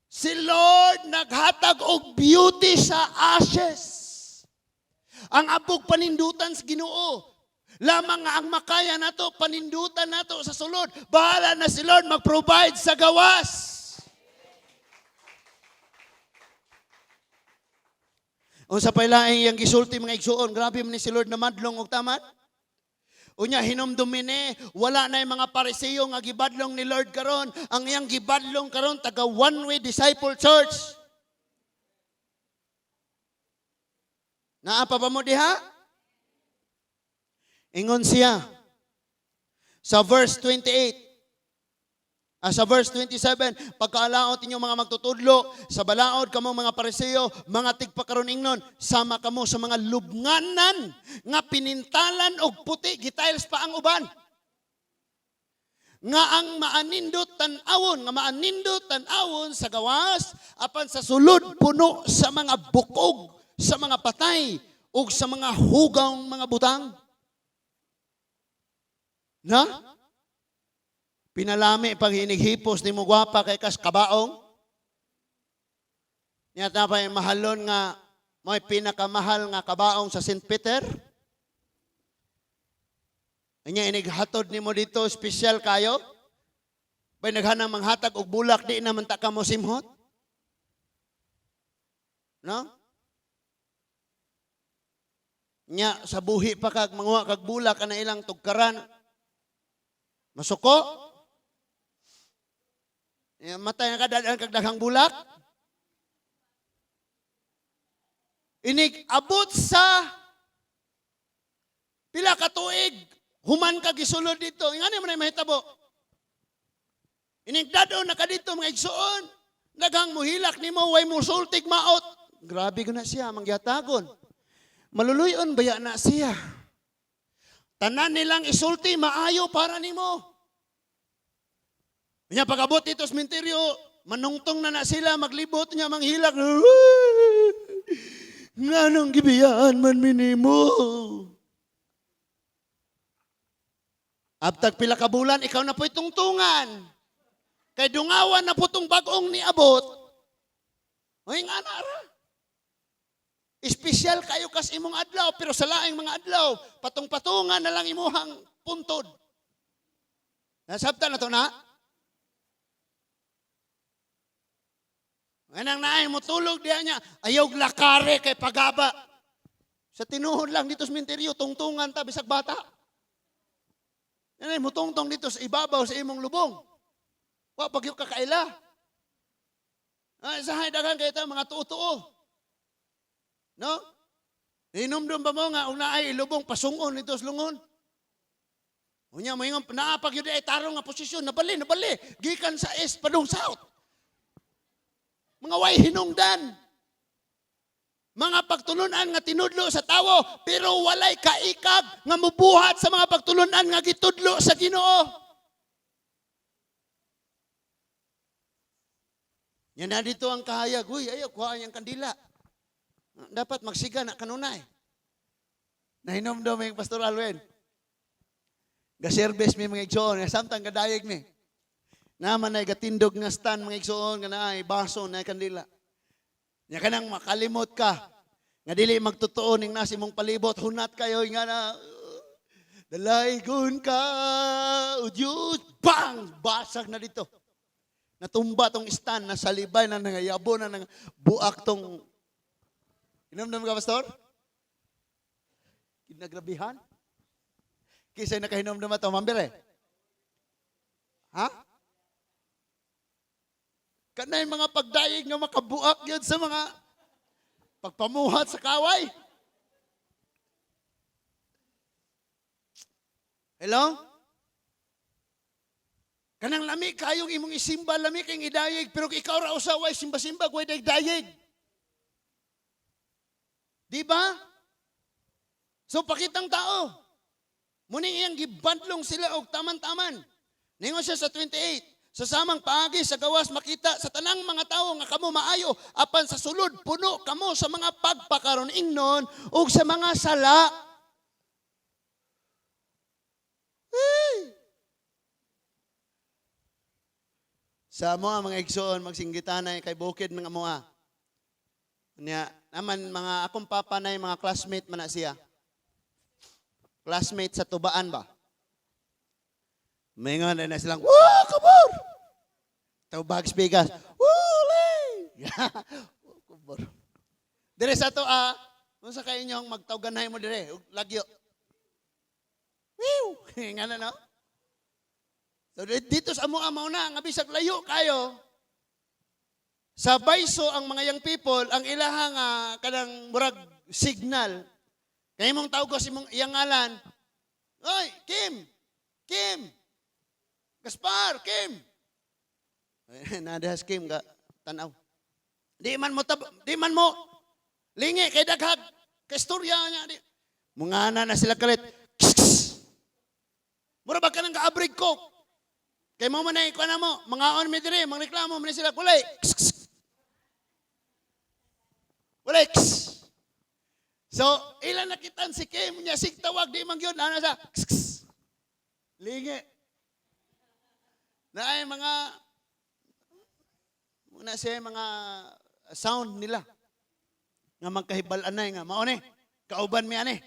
si Lord naghatag og beauty sa ashes. Ang abog panindutan sa Ginoo. Lamang nga ang makaya nato, panindutan nato sa sulod. Bahala na si Lord mag-provide sa gawas. Unsa pa'y laing iyang gisulti mga igsuon, grabe man ni si Lord na madlong og tamat. Unya hinumdumi ni, wala na yung mga Pariseo nga gibadlong ni Lord karon. Ang iyang gibadlong karon taga One Way Disciple Church. Naa pa ba mo diha? Ingon siya sa verse 28. Sa verse 27, pagkaalaot inyo mga magtutudlo, sa balaod kamo mga Pariseo, mga tigpakaron ingnon, sama kamo sa mga lubnganan nga pinintalan og puti, gitiles pa ang uban. Nga ang maanindot tan-awon, nga maanindot tan-awon sa gawas, apan sa sulod puno sa mga bukog, sa mga patay, ug sa mga hugaw mga butang. Na? Pinalami pag hinighipos ni mo gwapa kay kas kabaong. Niya ta pa yung mahalon nga may pinakamahal nga kabaong sa Saint Peter. Anya inighatod nimo dito espesyal kayo. Bay naghanang manghatag og bulak di naman ta kamo simhot. No? Nya sa buhi pa kag manguha kag bulak ana ilang tugkaran. Masuko. Nya matay nga kadadaan kag daghang bulak. Inig abot sa pila ka tuig human ka gisulod dito. Ingani man ay mahitabo. Inig dado na ka dito mga igsuon. Daghang muhilak nimo way musultig maot. Grabe ko na siya mangyatagon. Maluluyon baya na siya. Tanan nilang isulti maayo para nimo. Nya pag-abot dito sa sementeryo, manungtong na na sila, maglibot niya, manghilak. Nganong gibiyaan man minimo? Abtag pila ka bulan, ikaw na po'y tungtungan. Kay dungawan na po tong bagong niabot. Ay nga na ra. Espesyal kayo kas imong adlaw, pero sa laing mga adlaw, patong-patungan na lang imuhang puntod. Nasabta na to na? Nganang naay mo tulog diha niya, ayaw lakare kay pagaba. Sa tinuod lang dito sa menteryo, tungtungan ta bisag bata. Nanay mo tungtong dito sa ibabaw sa imong lubong. Wa pag yung kakaila. Ay, sahay daghan kay ta mga tuo-tuo. No? Hinumdum ba mo nga una ay ilubong pasungon nito sa lungon? Unya mo ingon naa pag yun ay tarong nga posisyon nabali nabali gikan sa east padung south. Mga way hinungdan. Mga pagtulunan nga tinudlo sa tawo pero walay kaikag nga mubuhat sa mga pagtulunan nga gitudlo sa Ginoo. Yan na dito ang kahayag. Uy, ayaw, kuhaan niyang kandila. Dapat magsiga na kanunay. Nahinomdom yung Pastor Alwen. Ga-service mi, mga igsoon, nga samtang gadayeg mi. Naman ay gatindog nga stand, mga igsoon, nga naay baso na kandila. Nya kanang makalimot ka nga dili magtotoo ning nasa imong palibot, hunat kayo nga na dalaygon ka, o Diyos, bang! Basag na dito. Natumba tong stand, nasalibay na nangayabo na nang buak tong. Inomdom ka, pastor? Kinagrabihan? Kisay nakahinomdom ato, mambire? Ha? Kanay mga pagdayeg nga makabuak yun sa mga pagpamuhat sa kaway. Hello? Kanang lami kayong imong isimba, lami kayong idayeg, pero kung ikaw ra usa way simba-simba, way dayeg. Di ba? So pakitang tao. Muning iyang gibandlong sila og taman-taman. Ningon siya sa 28, "Sa samang paagi sa gawas makita sa tanang mga tawo nga kamo maayo, apan sa sulod puno kamo sa mga pagpakaron ingnon ug sa mga sala." Hey! Sa mo mga igsoon, magsinggitanay kay bukid mga moa. Nya naman mga akong papa na mga classmate man na siya. Classmate sa tubaan ba? Mingon na silang, "Woo, kubur!" Tubag bigas, "Woo, kubur!" Dire sa to, unsa kay inyong magtawganay mo dire, ug lagyo. Woo! Nga na, no? So dito sa amoa mao na, nga bisag layo kayo, sa bayso ang mga young people, ang ilaha nga kanang murag signal. Kay imong tawag sa imong iyang ngalan, "Oy, Kim! Kim! Gaspar, Kim!" Nadahas Kim ga tanaw. Di man mo lingi kay daghag kay istorya niya di. Mungana na sila kalit. Mura ba ka nang gaabrig ko? Kay mo man ay kuan mo, mga on mi diri, mangreklamo man sila kulay. Walay. So, ilan nakitan si Kim niya sig tawag di man gyud ana sa lingi. Na ay mga muna siya mga sound nila nga magkahibal-anay nga mao ni kauban mi ani.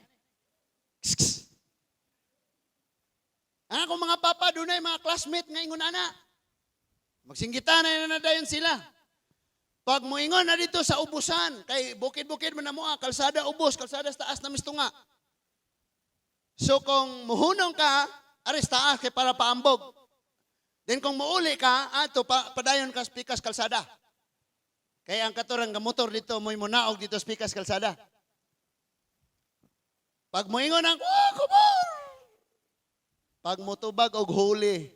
Ang akong mga papa dunay mga classmate nga ingon ana. Magsinggitan na na dayon sila. Pag moingon na dito sa ubusan, kay bukid-bukid man na mo, kalsada ubos, kalsada sa taas na mistunga. So kung muhunong ka, aris taas kay para paambog. Then kung muuli ka, ato pa, padayon ka sa pikas kalsada. Kaya ang katurang nga motor dito mo'y munaog dito sa pikas kalsada. Pag moingon ang, "Oh, kubur!" Pag motubag og huli.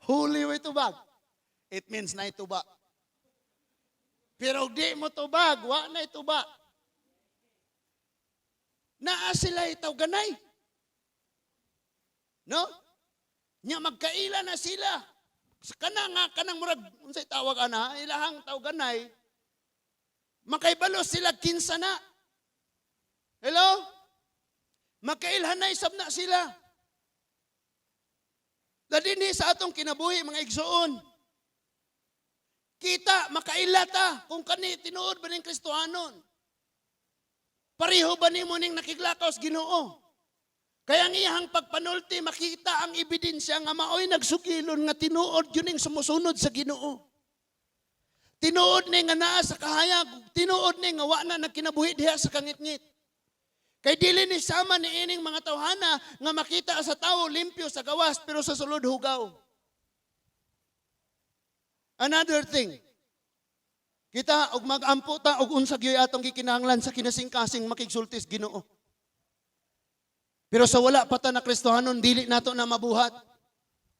Huli way tubag. It means na tuba. Pero di mo tubag, wa na tuba. Naa sila itaw ganay. No? Nya magkaila na sila. Sa kana nga kanang murag unsay tawag ana, ilahang tawganay. Makaibalo sila kinsa na. Hello? Makailhanay sab na sila. Dadinhi sa atong kinabuhi, mga igsoon. Kita makaila ta kung kani tinuod ba ning Kristohanon. Pareho ba nimo ning nakiglakaw sa Ginoo? Kaya ang iyang pagpanulti, makita ang ebidensya nga maoy nagsugilon nga tinuod yun ning sumusunod sa Ginoo. Tinuod ni nga naa sa kahayag, tinuod ni nga wa na nagkinabuhi diha sa kangitngit. Kay dili ni sama ni ining mga tawhana nga makita sa tawo limpyo sa gawas pero sa sulod hugaw. Another thing, kita og mag-ampo ta og unsa gyud atong gikinahanglan sa kinasingkasing makigsultis Ginoo. Pero sa wala pa ta na Kristohanon, dili nato na mabuhat.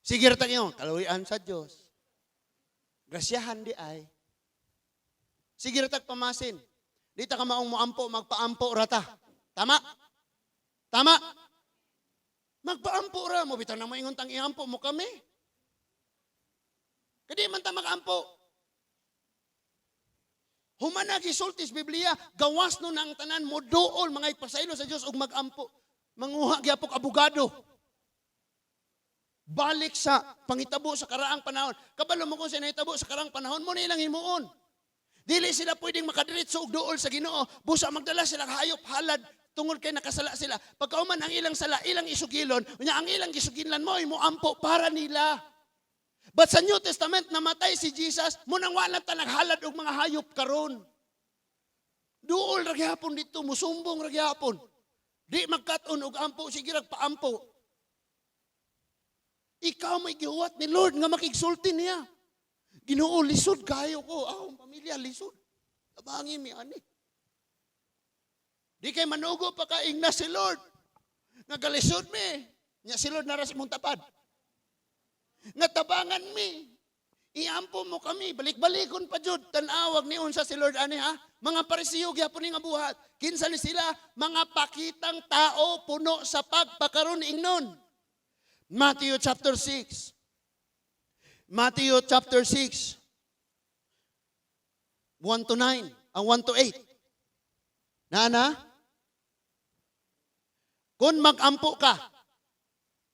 Sige ra ta ingon, kaluoyan sa Dios. Grasyahan di ay. Sige ra tag pamasin. Di ta ka maong moampo, magpaampo ra ta. Tama? Tama? Magpaampo ra mo bitaw na moingon tang iampo mo kami. Kadi man ta magampo. Human na gisulti sa Biblia, gawas no na ang tanan mo duol mga ipasaylo sa Dios og magampo. Manguha gyapok abogado. Balik sa pangitabo sa karaang panahon. Kabalo mo kung sa nahitabo sa karaang panahon mo na ilang himuon. Dili sila pwedeng makadiretso og duol sa Ginoo. Busa magdala sila hayop halad tungod kay nakasala sila. Pagkauman ang ilang sala, ilang isugilon, unya ang ilang gisugilan mo mo ampo para nila. But sa New Testament, namatay si Jesus, munang wala ta naghalad og mga hayop karon. Duol ra gihapon dito, musumbong ra gihapon. Di magkat-on og ampo, sige rag paampo. Ikaw may gihuwat ni Lord nga makigsulti niya. Ginoo, lisod kayo ko. Akong pamilya, lisod. Tabangin mi ani. Di kay manugo pa ka ingna si Lord. Nga galisod mi. Nya si Lord nara sa imong tapad. Nga tabangan mi. Iampo mo kami, balik-balikon pa jud. Tan-awag ni unsa si Lord ani ha. Mga Parisiyo gyapon ni nga buhat. Kinsa ni sila? Mga pakitang tao puno sa pagpakaron ingnon. Matthew chapter 6. Matthew chapter 6. 1 to 9. Ang 1 to 8. Na na? Kung mag-ampo ka,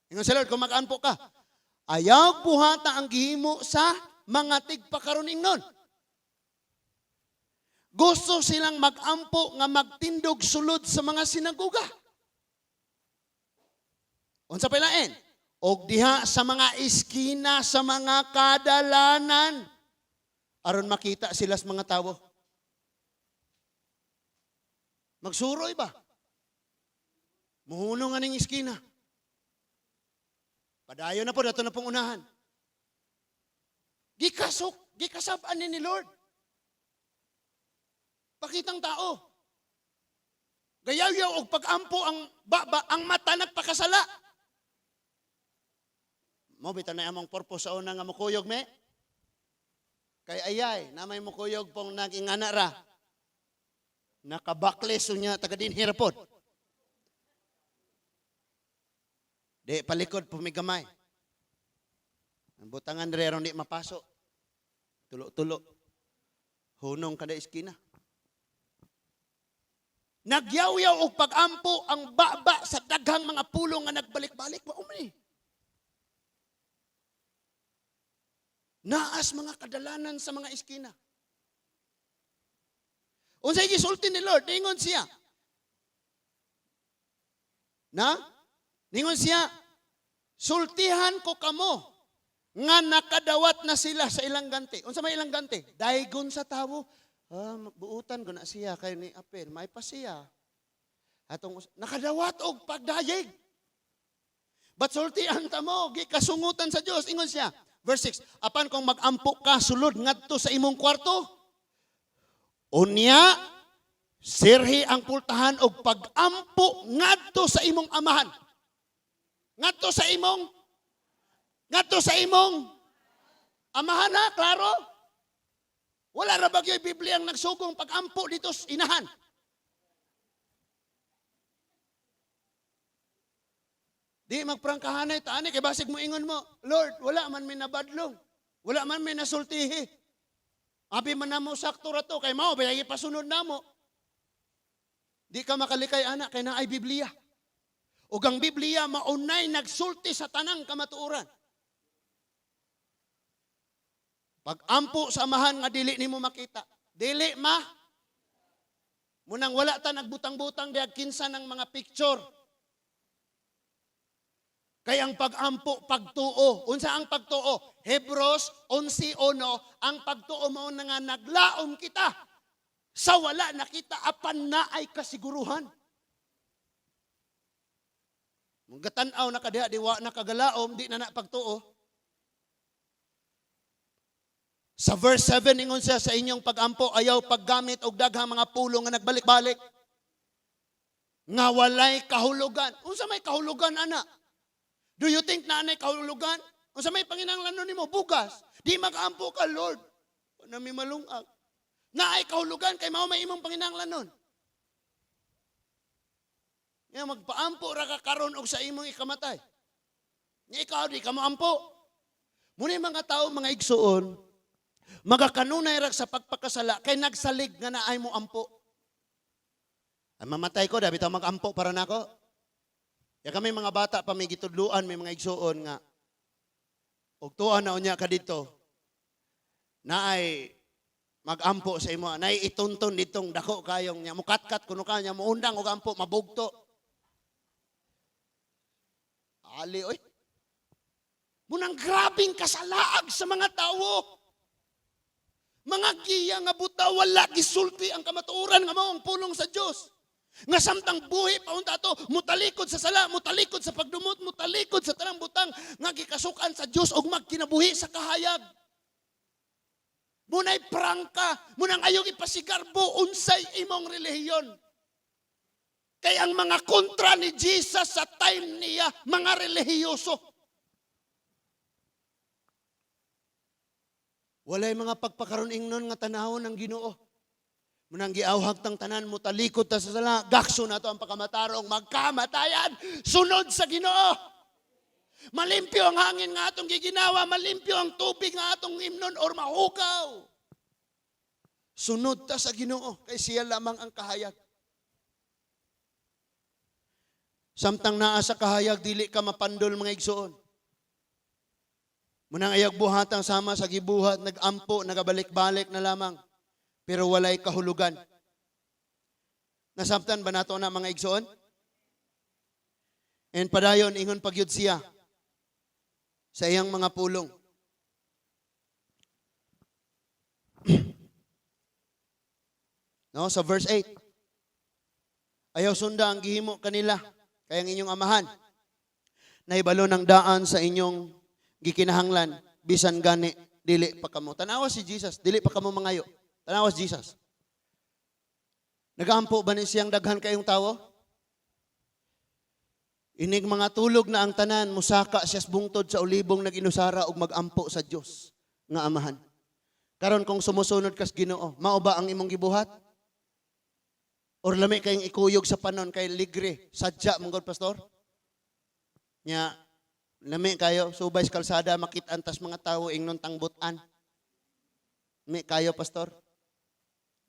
ingon si Lord, kung mag-ampo ka, ayaw buhata ang gihimo sa mga tigpakaron ingnon. Gusto silang mag-ampo nga magtindog sulod sa mga sinagoga. Unsa pa lain? Og diha sa mga iskina sa mga kadalanan aron makita sila sa mga tawo. Magsuroy ba? Muhunong aning iskina. Padayon na po, dato na pong unahan. Gikasok, gikasab-an ni Lord. Pakitang tao. Gayaw-yaw og pag-ampo ang baba, ang mata nagpakasala. Mo bitaw na among purpose sa una nga mukuyog me. Kay ayay, na may mukuyog pong nag-ingana ra. Nakabakles unya taga dinhi ra pod. Di palikod pumigamay. Ang butangan diri aron di mapaso. Tulo-tulo. Hunong kada iskina. Nagyaw-yaw og pag-ampo ang baba sa daghang mga pulong nga nagbalik-balik. Wa man. Naas mga kadalanan sa mga iskina. Unsay gisulti ni Lord? Ningon siya. Na? Ningon siya, sultihan ko kamo nga nakadawat na sila sa ilang ganti. Unsa may ilang ganti? Daygon sa tawo. Ah, buutan ko na siya kay ni apel, may pa siya. Atong nakadawat og pagdayeg. But sultihan ta mo, gikasungutan sa Dios, ingon siya. Verse 6, apan kung mag-ampo ka sulod ngadto sa imong kwarto, unya sirhi ang pultahan og pag-ampo ngadto sa imong amahan. Ngadto sa imong amahan ha, klaro? Wala ra ba gyud Biblia ang nagsugong pag-ampo dito sa inahan? Di magprangkahanay taani kay basig mo ingon mo, Lord, wala man mi nabadlong. Wala man mi nasultihi. Abi man namo sakto ra to kay mao bayagi pasunod namo. Di ka makalikay ana kay naay Biblia. Ug ang Biblia maunay nagsulti sa tanang kamatuoran. Pag-ampo sa amahan nga dili nimo makita. Dili ma. Munang wala ta nagbutang-butang diag kinsa ng mga picture. Kay ang pag-ampo, pagtuo. Unsa ang pagtuo? Hebrews 11:1, ang pagtuo mao na nga naglaom kita. Sa wala nakita, apan na ay kasiguruhan. Mong na kadiha, di wa na kagalaom, di na na pagtuo. Sa verse 7, ingon siya sa inyong pag-ampo, ayaw paggamit og daghang mga pulong nga nagbalik-balik. Nga walay kahulugan. Unsa may kahulugan, ana? Do you think na anay kahulugan? Unsa may panginahanglanon nimo? Bugas. Di mag-ampo ka, Lord. Wala mi malungag. Naay kahulugan kay mao may imong panginahanglanon. Nga magpaampo ra ka karon og sa imong ikamatay. Nga ikaw di ka moampo. Muna yung mga tao, mga igsuon, magakanunay ra sa pagpakasala kay nagsalig nga naay mo ampo. Ay mamatay ko, dabi tao mag-ampo para nako. Ya kami mga bata pa may gitudluan, may mga igsuon nga. Ug tuwa na unya ka dito, naay magampo sa imo, naay itunton ditong dako kayong nya mukatkat kuno ka nya muundang og ampo mabugto. Ali oy. Munang grabing kasalaag sa mga tawo. Mga giya nga buta, wala gisulti ang kamatuoran nga mao ang pulong sa Dios. Nga samtang buhi pa unta ato, mutalikod sa sala, mutalikod sa pagdumot, mutalikod sa tanang butang nga gikasukan sa Dios ug magkinabuhi sa kahayag. Munay prangka, munang ayaw ipasigarbo unsay imong relihiyon. Kay ang mga kontra ni Jesus sa time niya, mga relihiyoso. Walay mga pagpakaroon ingnon nga tanawon ng Ginoo. Munang giawhag tang tanan mo talikod ta sa sala, gakso na to ang pagkamatarong magkamatayan sunod sa Ginoo. Malimpyo ang hangin nga atong giginawa, malimpyo ang tubig nga atong imnon or mahugaw. Sunod ta sa Ginoo kay siya lamang ang kahayag. Samtang naa sa kahayag, dili ka mapandol, mga igsoon. Munang ayag buhatang sama sa gibuhat, nagampo, nagabalik-balik na lamang. Pero walay kahulugan. Nasabtan ba nato na, mga igsoon? And padayon, ingon pagyud siya sa iyang mga pulong. No, sa verse 8. Ayaw sunda ang gihimo kanila, kay ang inyong amahan nahibalo ng daan sa inyong gikinahanglan, bisan gani dili pa kamo. Tanawa si Jesus, dili pa kamo mangayo. Tanawa si Jesus. Nagaampo ba ni siyang daghan kayong tawo? Inig mga tulog na ang tanan, musaka siya sa bungtod sa ulibong nag-inusara og magampo sa Dios nga amahan. Karon kung sumusunod kas Ginoo, mao ba ang imong gibuhat? Or lami kayong ikuyog sa panon kay ligre, sadya mong God, pastor? Nya lami kayo subay sa kalsada makit-an tas mga tawo ingnon tangbutan. Lami kayo, pastor.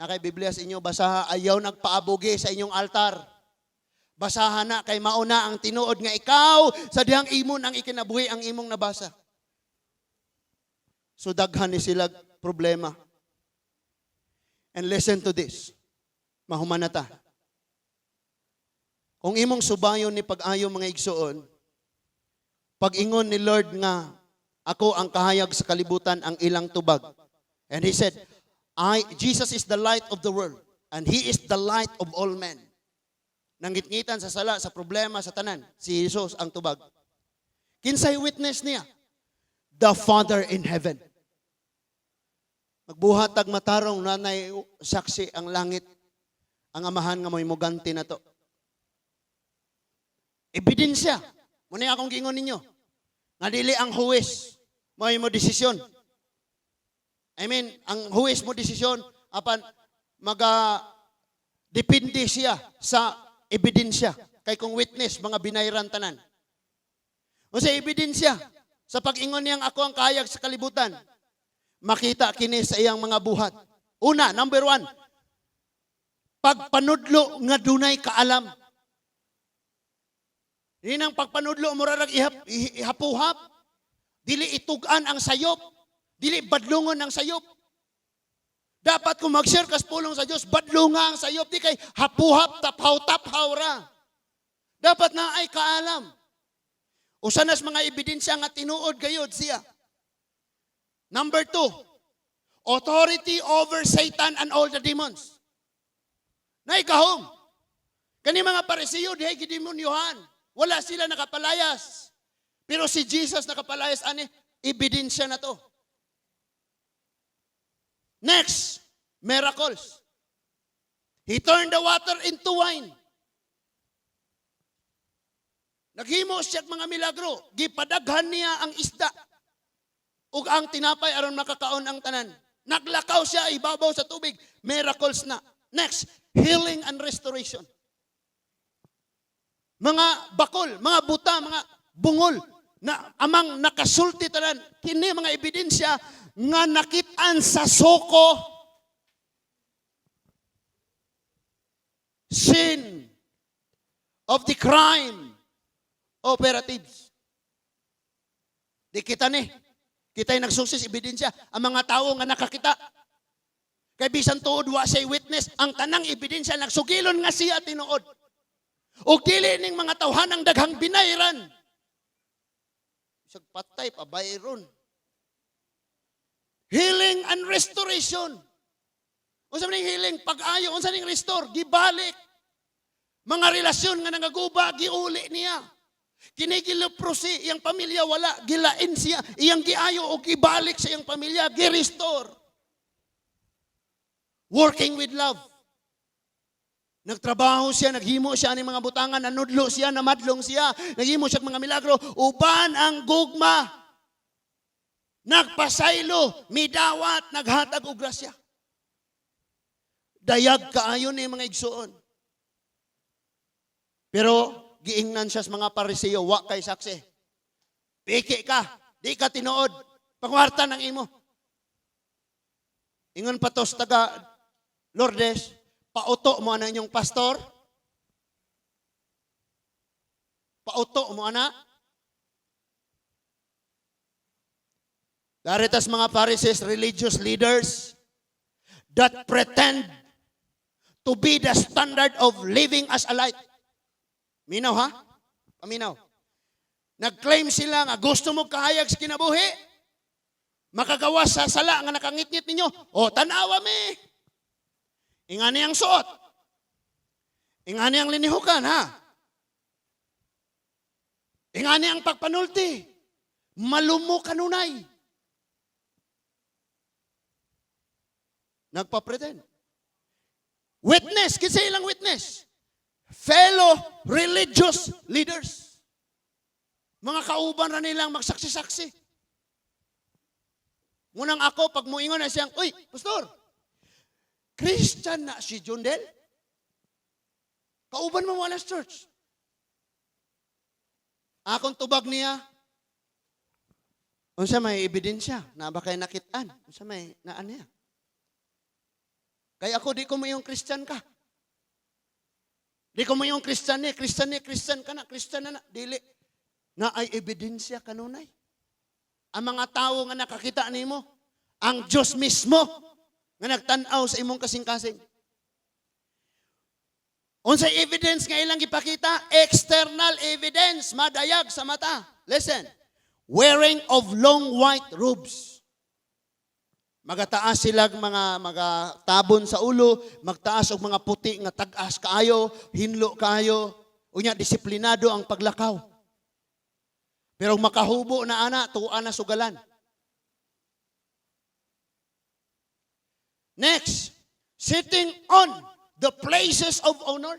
Na kay Biblia sa inyo, basaha, ayaw nagpaabugi sa inyong altar. Basaha na kay mauna ang tinuod nga ikaw sa dihang imon ang ikinabuhi ang imong nabasa. So daghan ni sila problema. And listen to this. Mahuman na ta. Kung imong subayon ni pag-ayo, mga igsoon, pag-ingon ni Lord nga ako ang kahayag sa kalibutan, ang ilang tubag. And he said, I, Jesus is the light of the world and he is the light of all men. Nangitngitan sa sala, sa problema, sa tanan, si Jesus ang tubag. Kinsay witness niya? The Father in heaven. Magbuhat tag matarong, nanay saksi ang langit, ang amahan nga mo'y muganti na to. Ebidensya. Muna akong giingon ninyo. Nga dili ang huwes mo'y mo desisyon. I mean, ang huwes mo desisyon, apan maga depende siya sa ebidensya. Kay kung witness, mga binayran tanan. O sa ebidensya, sa pag-ingon niyang ako ang kahayag sa kalibutan, makita kini sa iyang mga buhat. Una, number 1, pagpanudlo nga dunay kaalam. Hindi ang pagpanudlo, murarag ihapuhap. Dili itug-an ang sayop. Dili badlungon ang sayop. Dapat kung mag-share kas pulong sa Diyos, badlunga ang sayop. Di kay hapuhap, taphaw-taphaw ra. Dapat na ay kaalam. Usa nas mga ebidensya nga tinuod gayod siya. Number 2, authority over Satan and all the demons. Naikahom. Kani mga Parisiyo, dihay gidemonyohan. Wala sila nakapalayas. Pero si Jesus nakapalayas, ani, ebidensya na to. Next, miracles. He turned the water into wine. Naghimo siya mga milagro. Gipadaghan niya ang isda ug ang tinapay aron makakaon ang tanan. Naglakaw siya ibabaw sa tubig. Miracles na. Next, healing and restoration. Mga bakol, mga buta, mga bungol na amang nakasulti tanan. Kini mga ebidensya nga nakit-an sa soko. Sin of the crime operatives. Di kita ni. Kita'y nagsusi sa ebidensya. Ang mga tao nga nakakita. Kay bisan tuod wa siya witness, ang tanang ebidensya nagsugilon nga siya tinuod. O dili ning mga tawhanang daghang binayran. Isag patay pa bayron. Healing and restoration. Unsa man ning healing? Pag-ayo, unsa ning restore? Gibalik. Mga relasyon nga nangaguba, giuli niya. Kini gi-leprosy, iyang pamilya wala, gilain siya, iyang giayo o gibalik sa iyang pamilya, gi-restore. Working with love. Nagtrabaho siya, naghimo siya ng mga butangan, nanudlo siya, namadlong siya, naghimo siya ng mga milagro, uban ang gugma. Nagpasaylo, midawat, naghatag og grasya. Dayag kaayo ni mga igsuon. Pero giingnan siya sa mga Pariseo, wa kay saksi. Piki ka, di ka tinuod. Pangwarta ng imo. Ingon pa tos taga Lourdes, pauto mo ana inyong pastor. Pauto mo ana. Daritas mga Pharisees, religious leaders that pretend to be the standard of living as a light. Minaw ha? Paminaw. Nag-claim sila nga gusto mo kahayag sa kinabuhi. Makagawa sa sala nga nakangitngit ninyo. O, tanawa mi. Ingani ang suot. Ingani ang linihukan ha. Ingani ang pagpanulti. Malumo kanunay. Nagpa-pretend. Witness, kinsa ilang witness? Fellow religious leaders. Mga kauban ra nilang magsaksi-saksi. Munang ako, pag muingon na siyang, "Uy, pastor, Christian na si Jundel? Kauban mo wala sa church." Akong tubag niya, "Unsa may ebidensya? Na ba kay nakitaan? Unsa may naan niya? Kaya ako, di ko mo yung Christian ka. Di ko mo yung Christian ni, Christian ni, Christian ka na, Christian na na. Dili. Na ay ebidensya kanunay. Ang mga tao nga nakakita nimo, ang Diyos mismo nga nagtan-aw sa imong kasing-kasing." Unsay evidence nga ilang gipakita? External evidence, madayag sa mata. Listen. Wearing of long white robes. Magataas sila mga tabon sa ulo, magtaas og mga puti nga tag-as kaayo, hinlo kaayo, unya disiplinado ang paglakaw. Pero makahubo na ana, tuwa na sugalan. Next, sitting on the places of honor.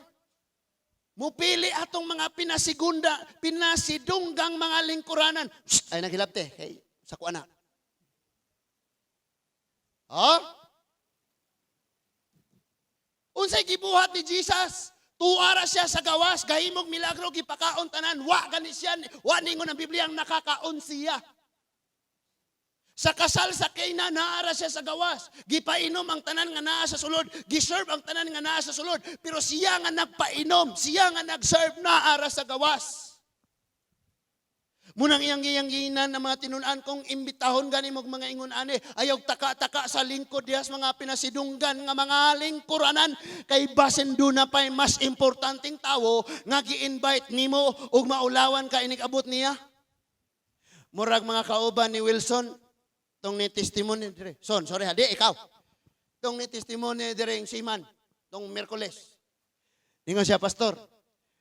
Mupili atong mga pinasigunda, pinasidunggang mga lingkuranan. Psst, ay naghilabte, hey, sa kuana. Ha? Unsay gibuhat ni Jesus? Tuara siya sa gawas, gahimog milagro, gipakaon tanan, wa gani siya, wa ningon ang Biblia ang nakakaon siya. Sa kasal sa Cana, naara siya sa gawas. Gipainom ang tanan nga naa sa sulod, giserve ang tanan nga naa sa sulod, pero siya nga nagpainom, siya nga nagserve, naara sa gawas. Munang iyang iyang giinan ng mga tinun-an kung imbitahon gani mo mga ingon ani, ayaw taka-taka sa lingkod dihas mga pinasidunggan nga mga lingkuranan, kay basin duna pa'y mas importanteng tawo nga gi-invite nimo ug maulawan ka inig-abot niya. Murag mga kauban ni Wilson, tong ni testimony dire. Son, sorry ha, di ikaw. Tong ni testimony dire yung seaman, tong Miyerkules. Ningon siya, "Pastor,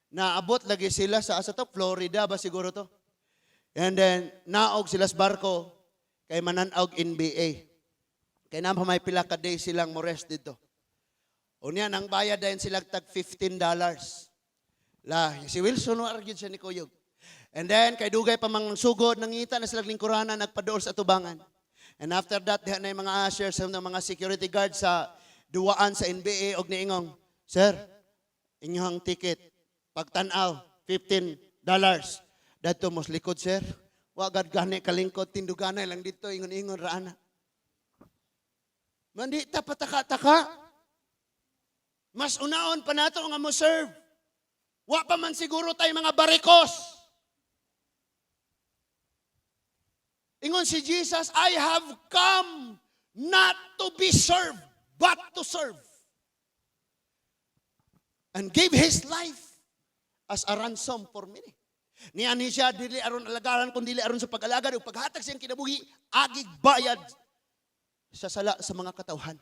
naabot lagi sila sa asa to, Florida ba siguro to? And then, naog sila sa barko, kay mananaog NBA. Kay na may pila ka day silang mo-rest dito. Unya, nang bayad dayon sila tag $15. La, si Wilson wa gyud siya ni Kuyog. And then, kay dugay pa mang sugod, nangita na sila lingkuranan, nagpadool sa tubangan. And after that, diha na yung mga ushers, ng mga security guards sa duwaan sa NBA, og niingong, 'Sir, inyong ticket, pagtanaw, $15.' 'Dadto mos likod, sir. Wa gad gani kalingkod, tinduganay lang dito, ingon-ingon ra ana.' Mandi ta pataka-taka. Mas unaon pa nato nga mo serve. Wa pa man siguro tay mga barikos. Ingon si Jesus, "I have come not to be served, but to serve. And gave His life as a ransom for many." Nianhi siya dili aron alagaran kun dili aron sa pag-alagad ug paghatag sa iyang kinabuhi agig bayad sa sala sa mga katawhan.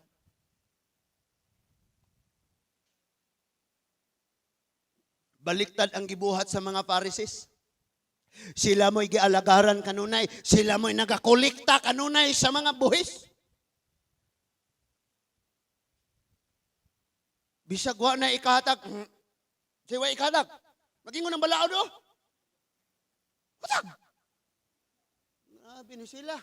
Baliktad ang gibuhat sa mga Pharisees. Sila mo'y gialagaran kanunay, sila mo'y nagakolekta kanunay sa mga buhis. Bisag wa na ikahatag, siya wa ikahatag. Magingon ang balaod oh. Hatag. Grabe ni sila.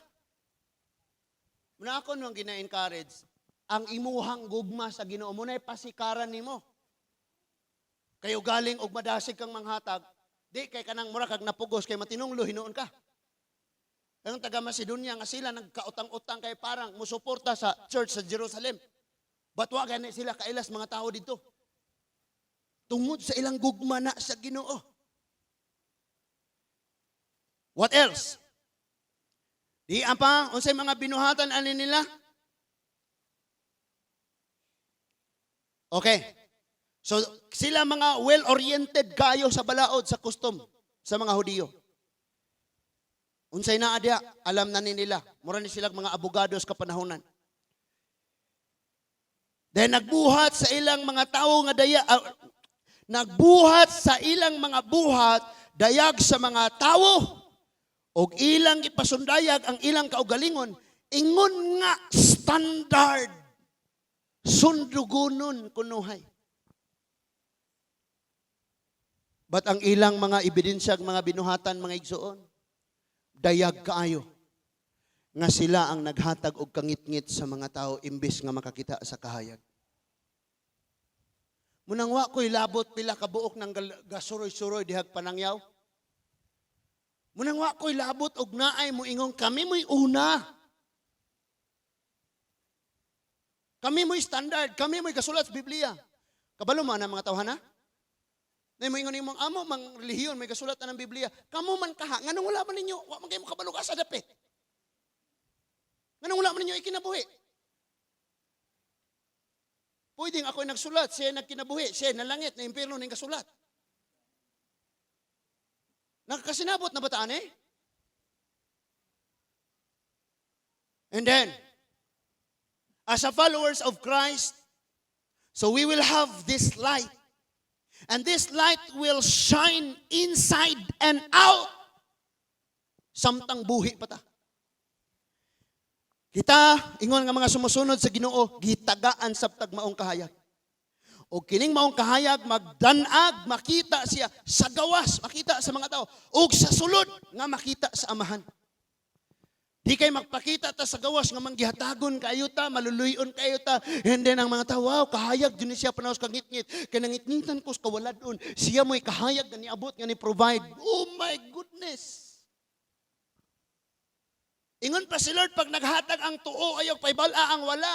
Muna ako nung gina-encourage, ang imuhang gugma sa Ginoo mo na'y pasikaran nimo. Kayo galing og madasig kang manghatag, di kay kanang mura kag napugos kay matinunglo hinuon ka. Ang taga Macedonia nga sila nagkautang-utang kay parang musuporta sa church sa Jerusalem. But wa gani sila kailas mga tao dito. Tungod sa ilang gugma na sa Ginoo. What else? Di pa, unsay mga binuhatan ani nila? Okay. So sila mga well-oriented kayo sa balaod, sa custom, sa mga Hudiyo. Unsay naa diha, alam na ni nila. Mura ni sila mga abogados kapanahonan. Then nagbuhat sa ilang mga tawo nga daya, nagbuhat sa ilang mga buhat dayag sa mga tawo og ilang ipasundayag ang ilang kaugalingon ingon nga standard sundugonon kunuhay. But ang ilang mga ebidensya, mga binuhatan, mga igsuon, dayag kaayo nga sila ang naghatag og kangitngit sa mga tao imbes nga makakita sa kahayag. Munang wa ko'y labot pila ka buok ng gasuroy-suroy dihag panangyaw. Munang wa ko'y labot og naay mo ingong kami mo'y una. Kami mo'y standard, kami mo'y kasulat sa Biblia. Kabalo man ang mga tawhana? Nay mo ingon imong amo mang relihiyon may kasulat na ng Biblia. Kamo man kaha, nganong wala man ninyo, wa man kayo makabalo ka sa dapit. Nganong wala man ninyo ikinabuhi? Pwedeng ako'y nagsulat, siya nagkinabuhi, siya nalangit na impierno ning kasulat. Nagkasinabot na bataan eh? And then, as a followers of Christ, so we will have this light. And this light will shine inside and out. Samtang buhi pa ta. Kita, ingon nga mga sumusunod sa Ginoo, gitagaan sa tagmaong kahayag. O kining maong kahayag, magdanag, makita siya sa gawas, makita sa mga tao, o sa sulod nga makita sa amahan. Di kay magpakita ta sa gawas nga manggihatagon kayo ta, maluluyon kayo ta. And then ang mga tao, wow, kahayag dun siya panaos kangitngit. Kay nangitngitan ko sa kawaladon, siya mo'y kahayag nga niabot nga ni-provide. Oh my goodness! Ingon pa si Lord, pag naghatag ang tuo, ayaw paibala ang wala.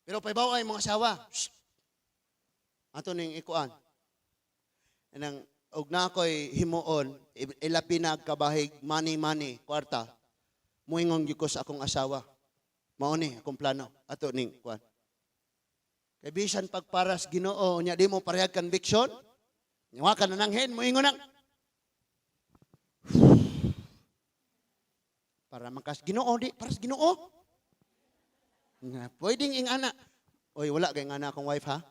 Pero paibaw ay mga asawa. Shh. Ato ning ikuan. Anang og na ako'y himuon, ilapi na kabahig, money, money, kwarta. Muingon gyud ko sa akong asawa. Mao ni akong plano. Ato ning kuan. Kay bisan pagparas Ginoo, nya di mo parehag conviction. Wa ka na nanghin, muingon nang para makas Ginoo di paras Ginoo. Nga pwedeng ingana. Oy, wala kay ingana akong wife ha.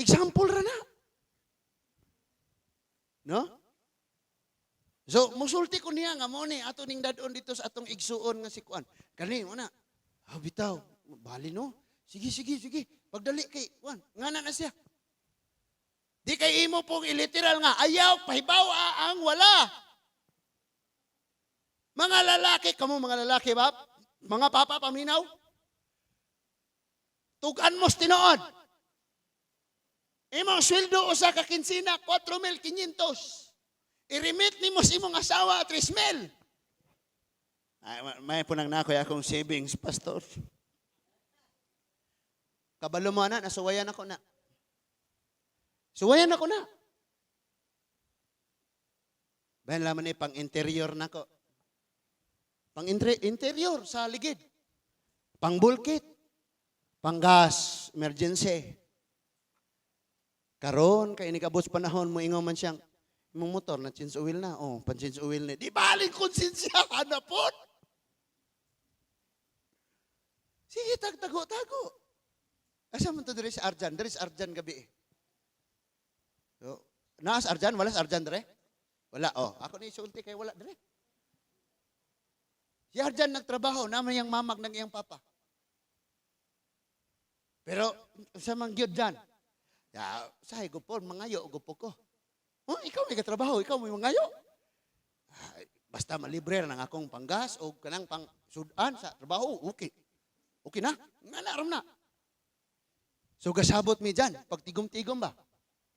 Example ra na. No? So, musulti ko niya nga mo ni ato ning dadon dito sa atong igsuon nga si kuan. Kani mo na. Ah, bitaw, bali no. Sige, sige, sige. Pagdali kay kuan, ngana na siya. Di kay imo pong iliteral nga ayaw pahibaw-a ang wala. Mga lalaki, kamo mga lalaki ba? Mga papa paminaw? Tugan mo tinuod. Imong sweldo usa ka kinsina 4,500. I-remit nimo sa imong asawa 3,000. Ay, may punang na ako akong savings, pastor. Kabalo mo na, nasuwayan ako na. Suwayan ako na. Bayan laman ni pang interior nako. Pang interior sa ligid. Pang bulkit. Pang gas, emergency. Karon kay inig-abot sa panahon mo, ingon man siyang imong motor na change oil na. Oh, pan change oil ni. Di baling konsensya ka na pod. Sige, tagtago-tago. Asa man to diri si Arjan? Diri si Arjan gabi eh. So, naas Arjan? Wala si Arjan dire? Wala, oh. Ako ni isulti kay wala dire. Si Arjan nagtrabaho, naman yang mamag ng iyang papa. Pero sa man gyud dyan, ya, sahay ko po, mangayo ko po ko. Oh, ikaw may katrabaho, ikaw may mangayo. Ay, basta malibre ng akong panggas o kanang pang sudan sa trabaho, okay. Okay na, nga na, aram na. So gasabot mi dyan, pag tigom-tigom ba?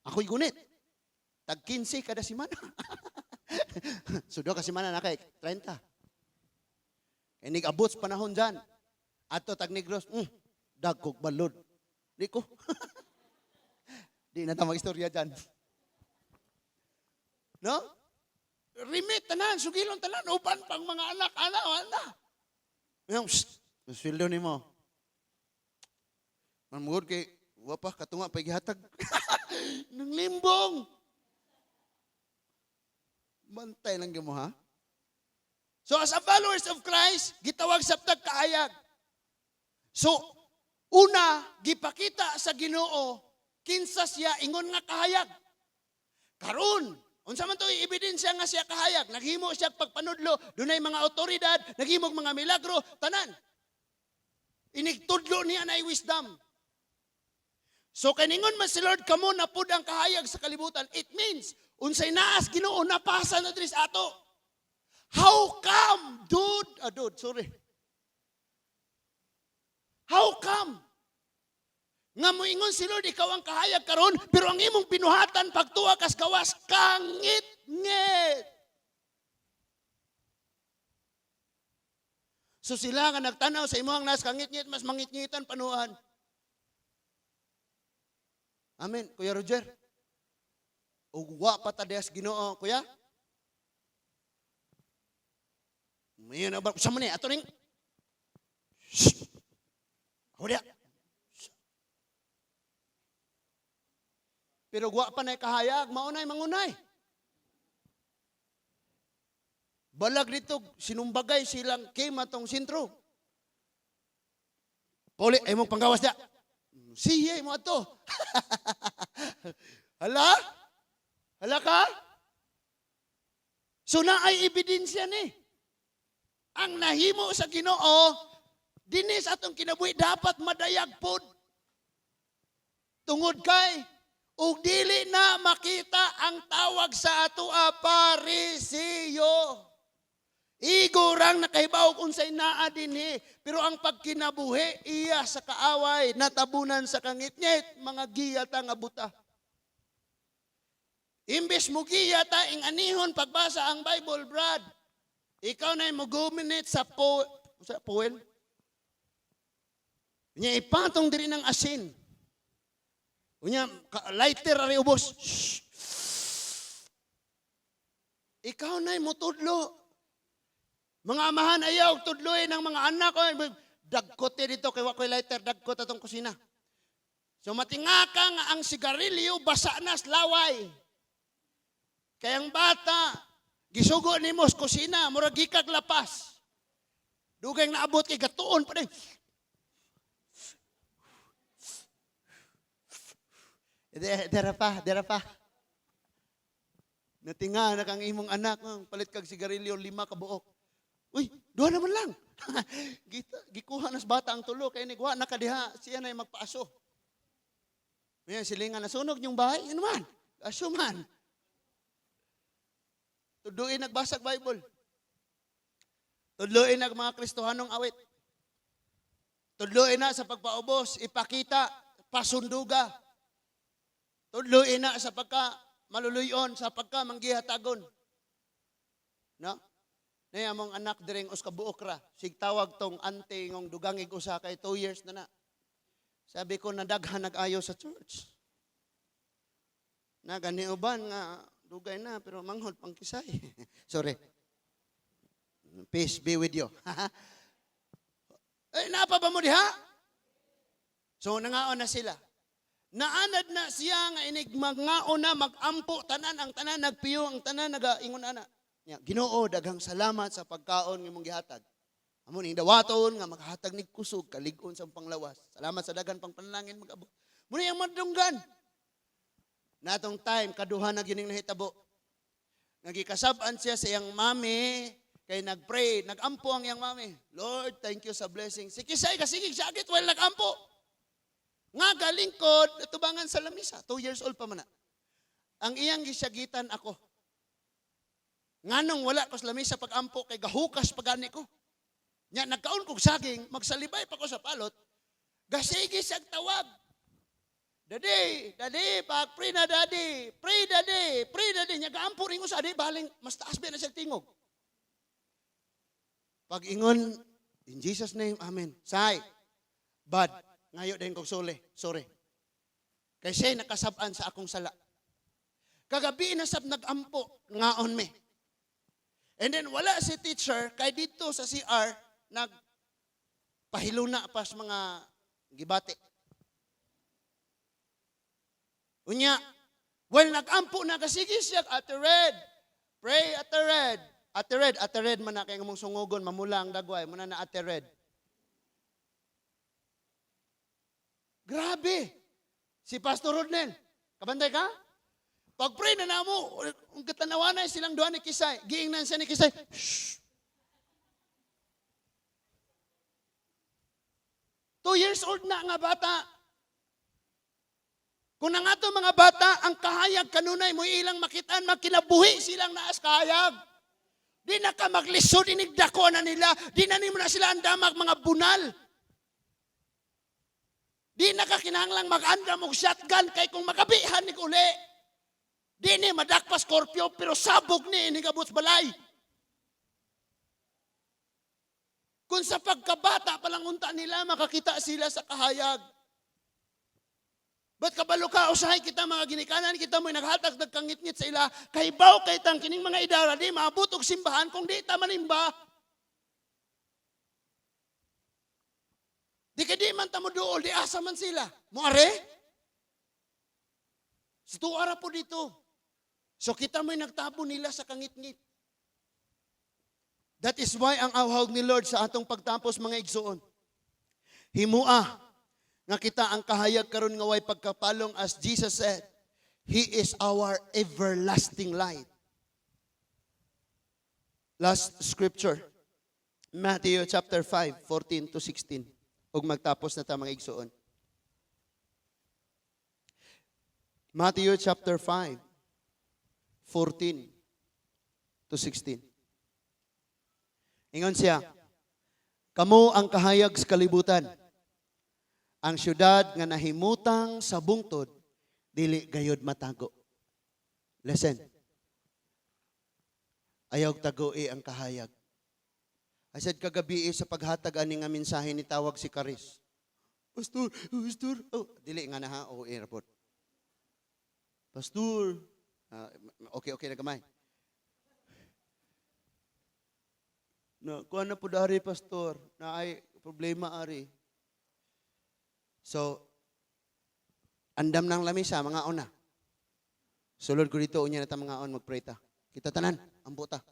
Ako'y gunit. Tag 15 kada semana. So duha ka semana na kay 30. Kay nig-abot sa panahon dyan. Ato tag Negros, dagkog balod. Di ko. Di na ta mag-istorya dyan. No? Remit tanan, sugilon tanan, uban pang mga anak, ana, ana. Yung, shh, sweldo nimo. Manmugod kay, wa pa, katunga pa gihatag. Nang limbong. Bantay lang mo, ha? So as a followers of Christ, gitawag sa tag kaayag. So, una, gipakita sa Ginoo kinsa siya ingon nga kahayag. Karon, unsa man to ebidensya nga siya kahayag? Naghimo siya pagpanudlo, dunay mga otoridad, naghimo og mga milagro, tanan. Inigtudlo niya na wisdom. So kaningon man si Lord, kamo na pud ang kahayag sa kalibutan. It means unsay naas Ginoo napasa na diri sa ato. How come, dude? Ah, dude, sorry. How come? Nga moingon si Lord, ikaw ang kahayag karon, pero ang imong binuhatan pagtuwa kas gawas, kangit-ngit. So sila nga nagtanaw sa imong nas kangit-ngit, mas mangit-ngitan panuan. Amen, Kuya Roger. Ug wa pa ta diha sa Ginoo, Kuya. Mayon na ba? Sa man ni ato ning. Shh. Ako diha. Pero wa pa na'y kahayag, maunay mangunay. Balag dito, sinumbagay silang kim atong sentro. Poli, ay mong panggawas diya. Siya mo ato. Hala? Hala ka? So na ay ebidensya ni. Ang nahimo sa Ginoo, dinis atong kinabuhi dapat madayag pod. Tungod kay ug dili na makita ang tawag sa atoa Parisiyo. Igo rang nakahibaw unsay naa dinhi, pero ang pagkinabuhi iya sa kaaway natabunan sa kangitngit, mga giya ta nga buta. Imbes mo giya ta ing anihon pagbasa ang Bible, Brad. Ikaw na mo-guminit sa sa poel. Nya ipatong diri ng asin. Unya lighter ari ubos. Shh. Ikaw na motudlo. Mga amahan ayaw tudloin ang mga anak. Oy, dagkot dito kay wa koy lighter, dagkot atong kusina. So matingaka nga ang sigarilyo basa na sa laway. Kay ang bata gisugo nimo sa kusina, murag gikag lapas. Dugay naabot kay gatuon pa din. Dera pa, dera pa. Natinga na kang imong anak, oh, palit kag sigarilyo, 5 ka buok. Uy, duha naman lang. Gita, gikuha nas bata ang tulo, kay nigwa na kadiha, siya na magpaaso. Ngayon, silingan, nasunog yung bahay, ano man? Aso man. Tudluin nagbasag Bible. Tudluin nag mga Kristohanong awit. Tudluin na sa pagpaubos, ipakita, pasunduga. Tudluin na sa pagka maluluyon, sa pagka manggihatagon. No? Nay among anak diring us kabuok ra. Sig tawag tong ante ngong dugangig usa kay 2 years na na. Sabi ko nadaghan nag-ayo sa church. Na gani uban nga Dugay na, pero manghod pang Kisay. Sorry. Peace be with you. Eh, naa pa ba mo diha? So, nangaon na sila. Naanad na siya nga inig mangaon na, magampo tanan, ang tanan nagpiyo, ang tanan nagaingon ana. Nya, "Ginoo, daghang salamat sa pagkaon nga imong gihatag. Amo ning dawaton nga makahatag nig kusog, kalig-on sa panglawas. Salamat sa daghan pang panalangin mag-abot." Muna yang madunggan. Natong time, kaduha na gining nahitabo. Nagikasab-an siya sa iyang mami, kay nagpray, nagampo ang iyang mami. "Lord, thank you sa blessing." Si Kisay, kasigig sakit while nagampo. Nga galingkod, tubangan sa lamisa. 2 years old pa man na. Ang iyang gisagitan ako. Nganong wala ko sa lamisa pag-ampo kay gahukas pagani ko. Nya nagkaon kog saging, magsalibay pa ko sa palot. Gasigi siyang tawag. "Daddy, Daddy, pag pray na, Daddy, pray, Daddy, pray, Daddy." Nya gaampo rin ko sa adi, baling mas taas ba na siya tingog. Pag ingon, "In Jesus' name, amen." Say, bad, ngayo din kog suli, sorry. Kay siya nakasab-an sa akong sala. Kagabi na sab nagampo, ngaon me. And then wala si teacher, kay dito sa CR, nag pahiluna pa sa mga gibati. Unya, well, nagampo na kasige siya, "Ate Red, pray, Ate Red. Ate Red, Ate Red man na kay mong sungugon, mamula ang dagway, muna na Ate Red." Grabe. Si Pastor Rodnel, kabantay ka? Pag-pray na namo, ang katanawan na silang duha ni Kisay. Giingnan siya ni Kisay, "Shh." 2 years old na nga bata. Kung ang ato mga bata, ang kahayag kanunay mo ilang makitaan, makinabuhi silang naas kahayag. Di na ka maglisod, inigdako na nila. Di na nimo na sila andamag mga bunal. Di na ka kinahanglang mag-andam og shotgun kay kung makabihan ni uli. Di ni madakpa Scorpio pero sabog ni inigabot balay. Kung sa pagkabata pa lang unta nila makakita sila sa kahayag. Ba't kabalo ka, usahay kita mga ginikanan, kita mo'y naghatag nagkangitngit sa ila, kahibaw kay tang kining mga idara, di maabot og simbahan kung di ta manimba. Di ka di man ta mo duol, di asa man sila. Moare? Sa tuara po dito. So kita mo'y nagtabo nila sa kangitngit. That is why ang awhag ni Lord sa atong pagtapos, mga igsoon. Himua nga kita ang kahayag karon nga way pagkapalong, as Jesus said, He is our everlasting light. Last scripture, Matthew chapter 5, 14 to 16. Ug magtapos na ta, mga igsoon. Matthew chapter 5, 14 to 16. Ingon siya, "Kamo ang kahayag sa kalibutan. Ang syudad nga nahimutang sa bungtod, dili gayod matago." Listen. Ayaw tagoi ang kahayag. I said kagabi sa paghatag ani nga mensahe ni tawag si Karis. "Pastor, Pastor." Oh, dili nga na ha, o airport. "Pastor, okay na gamay. Na, kuha na po dari, Pastor, na ay problema ari." So, andam ng lamisa, mga una. Sulod ko dito, unya na ta mga on, magpray ta. Kita tanan, ampo ta.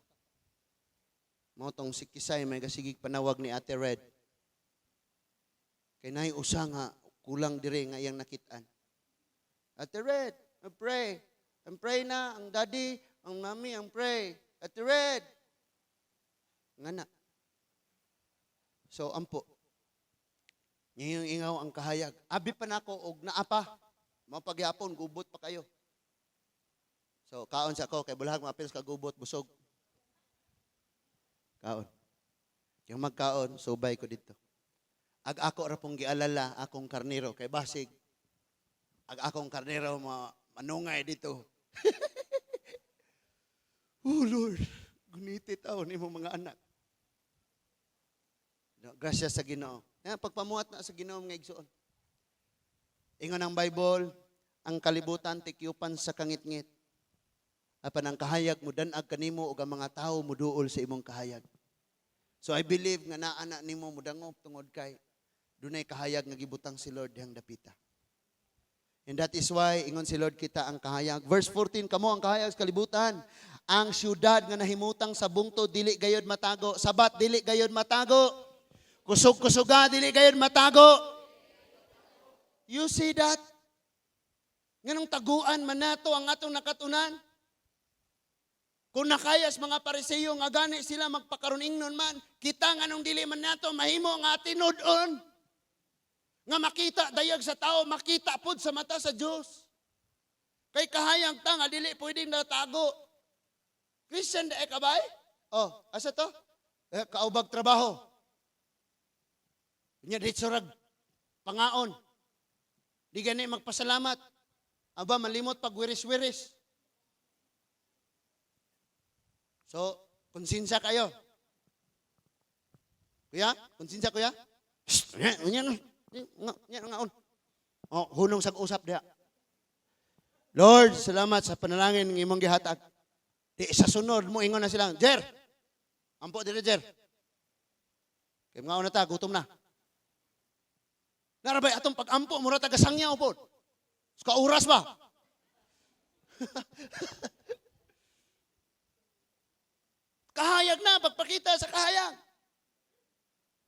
Mao tong si Kisay, may kasigig panawag ni Ate Red. Kay naay usa nga kulang dire nga iyang nakitaan. "Ate Red, I pray. I'm pray na, ang daddy, ang mami, ang pray. Ate Red." Nga na. So, ampo. Ngayong ingaw ang kahayag. Abi pa nako og naa pa. Mapagyapon, gubot pa kayo. So, kaon sa ako, kay bulahag maapil sa kagubot, busog. Kaon. Yung magkaon, subay ko dito. Ag ako ra pong gialala akong karnero kay basig. Ag akong karnero manungay dito. Oh Lord, guniti taon nimo mga anak. No, grasya sa Ginoo. Ya, pagpamuhat na sa Ginoo, mga igsoon. Ingon ang Bible, ang kalibutan tikyupan sa kangitngit. Apan ang kahayag mudan-ag kanimo ug ang mga tawo muduol sa imong kahayag. So I believe nga naa na nimo mudangop tungod kay dunay kahayag nga gibutang si Lord dihang dapita. And that is why ingon si Lord, kita ang kahayag. Verse 14, kamo ang kahayag sa kalibutan. Ang syudad nga nahimutang sa bungtod dili gayod matago. Sabat, dili gayod matago. Kusog-kusuga, dili gayod matago. You see that? Nganong taguan man nato ang atong nakatunan? Kung nakayas mga Pariseyo nga gani sila magpakaron ingnon man, kita nganong dili man nato mahimo nga tinud-on? Nga makita dayag sa tao, makita pud sa mata sa Dios. Kay kahayag ta nga dili pwedeng natago. Christian diay ka bay? Oh, asa to? Eh, kaubag trabaho. Nya ditso rag pangaon. Di gani magpasalamat. Aba, malimot pag wiris-wiris. So, konsensya kayo. Kuya, konsensya, kuya. Shh, nya, nya, nya, nya, ngaon. Oh, hunong sa usap diha. Lord, salamat sa panalangin ng imong gihatag. Di sa sunod mo ingon na silang, "Jer. Ampo dire, Jer. Kay ngaon na ta, gutom na." Narabay atong pag-ampo, mura taga sangyaw po. Ka oras ba? Kahayag na, pagpakita sa kahayag.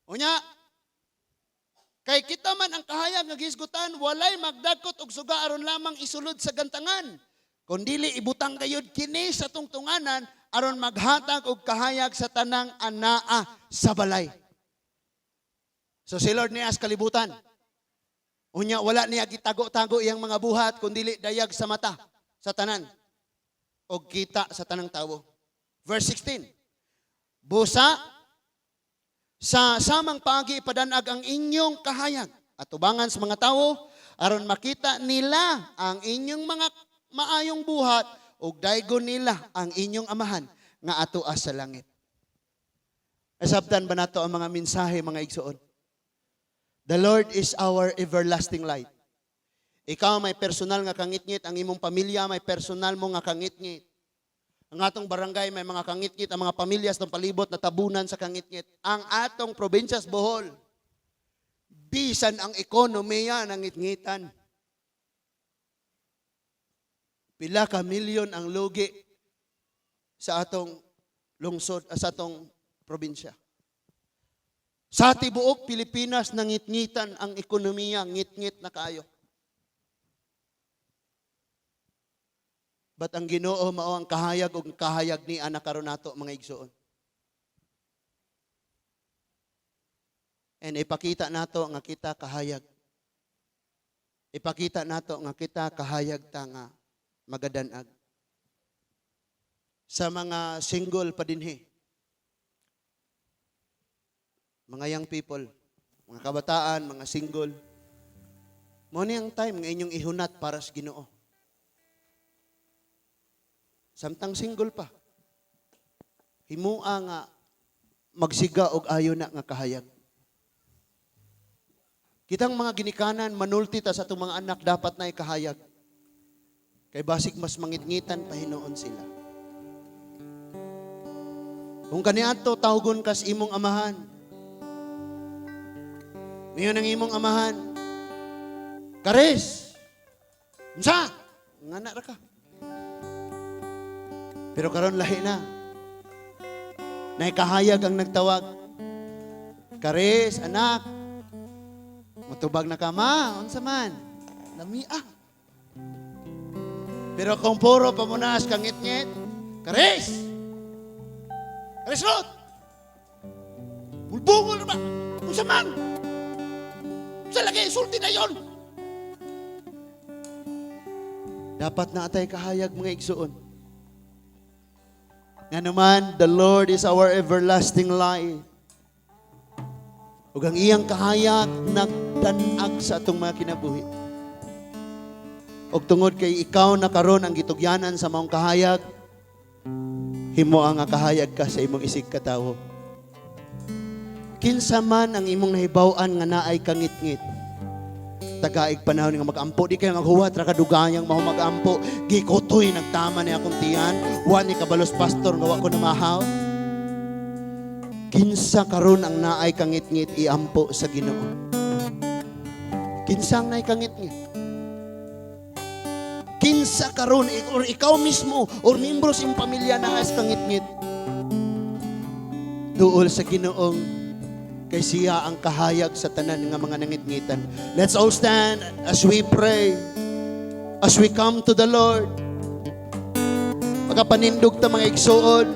Unya, kay kita man ang kahayag nga gihisgutan, walay magdagkot og suga aron lamang isulod sa gantangan. Kundili ibutang gayud kini sa tungtunganan aron maghatag og kahayag sa tanang anaa sa balay. So si Lord niya sa kalibutan. Unya, wala niya gitago-tago iyang mga buhat kundili dayag sa mata sa tanan og kita sa tanang tawo. Verse 16. Busa sa samang paagi ipadanag ang inyong kahayag at tubangan sa mga tawo aron makita nila ang inyong mga maayong buhat ug daygon nila ang inyong amahan nga atoa sa langit. Nasabtan ba nato ang mga mensahe, mga igsoon? The Lord is our everlasting light. Ikaw may personal nga kangitngit, ang imong pamilya may personal mo nga kangitngit. Ang atong barangay may mga kangitngit, ang mga pamilya sa palibot na tabunan sa kangitngit. Ang atong probinsya sa Bohol, bisan ang ekonomiya nangitngitan. Pila ka milyon ang lugi sa atong lungsod, sa atong probinsya. Sa tibuok Pilipinas, nangitngitan ang ekonomiya, ngitngit na kayo. But ang Ginoo mao ang kahayag ug kahayag ni anak karon nato, mga igsoon. And ipakita nato nga kita kahayag. Ipakita nato nga kita kahayag ta nga magadanag. Sa mga single pa dinhi, mga young people, mga kabataan, mga single, mo ni ang time nga inyong ihunat para sa Ginoo. Samtang single pa, himua nga magsiga og ayo na nga kahayag. Kitang mga ginikanan, manulti ta sa atong mga anak, dapat na ikahayag. Kay basig mas mangitngitan pa hinuon sila. Kung kaniadto tawgon kas imong amahan. Ngayon ang imong amahan. Karis! Unsa? Ngana ra ka. Pero karon lahi na. Naikahayag ang nagtawag. Karis, anak. Mutubag na ka, ma. Unsa man? Lamia. Pero kung puro pamunas kang ngit-ngit, Karis! Karis, Rod! Bulbungol na ba? Unsa man? Unsa lagi? Sulti na yon. Dapat na atay kahayag, mga igsoon. Nga naman, the Lord is our everlasting light. Ug ang iyang kahayag nagdan-ag sa atong mga kinabuhi. Ug tungod kay ikaw na karon ang gitugyanan sa maong kahayag, himo ang kahayag ka sa imong isig katawo. Kinsa man ang imong nahibaw-an nga naay kangitngit, Tagaig panahon nga mag-ampo, di kayo maghuwat ra kadugayang maho mag-ampo. Gikutoy nagtama ni akong tiyan. Wa ni kabalos, pastor, nga wa ko namahaw. Kinsa karon ang naay kangitngit iampo sa Ginoo? Kinsa ang naay kangitngit? Kinsa karon, or ikaw mismo or membro sa imong pamilya naa sa kangitngit? Duol sa Ginoong kay siya ang kahayag sa tanan nga mga nangitngitan. Let's all stand as we pray, as we come to the Lord. Makapanindog ta, mga igsuon.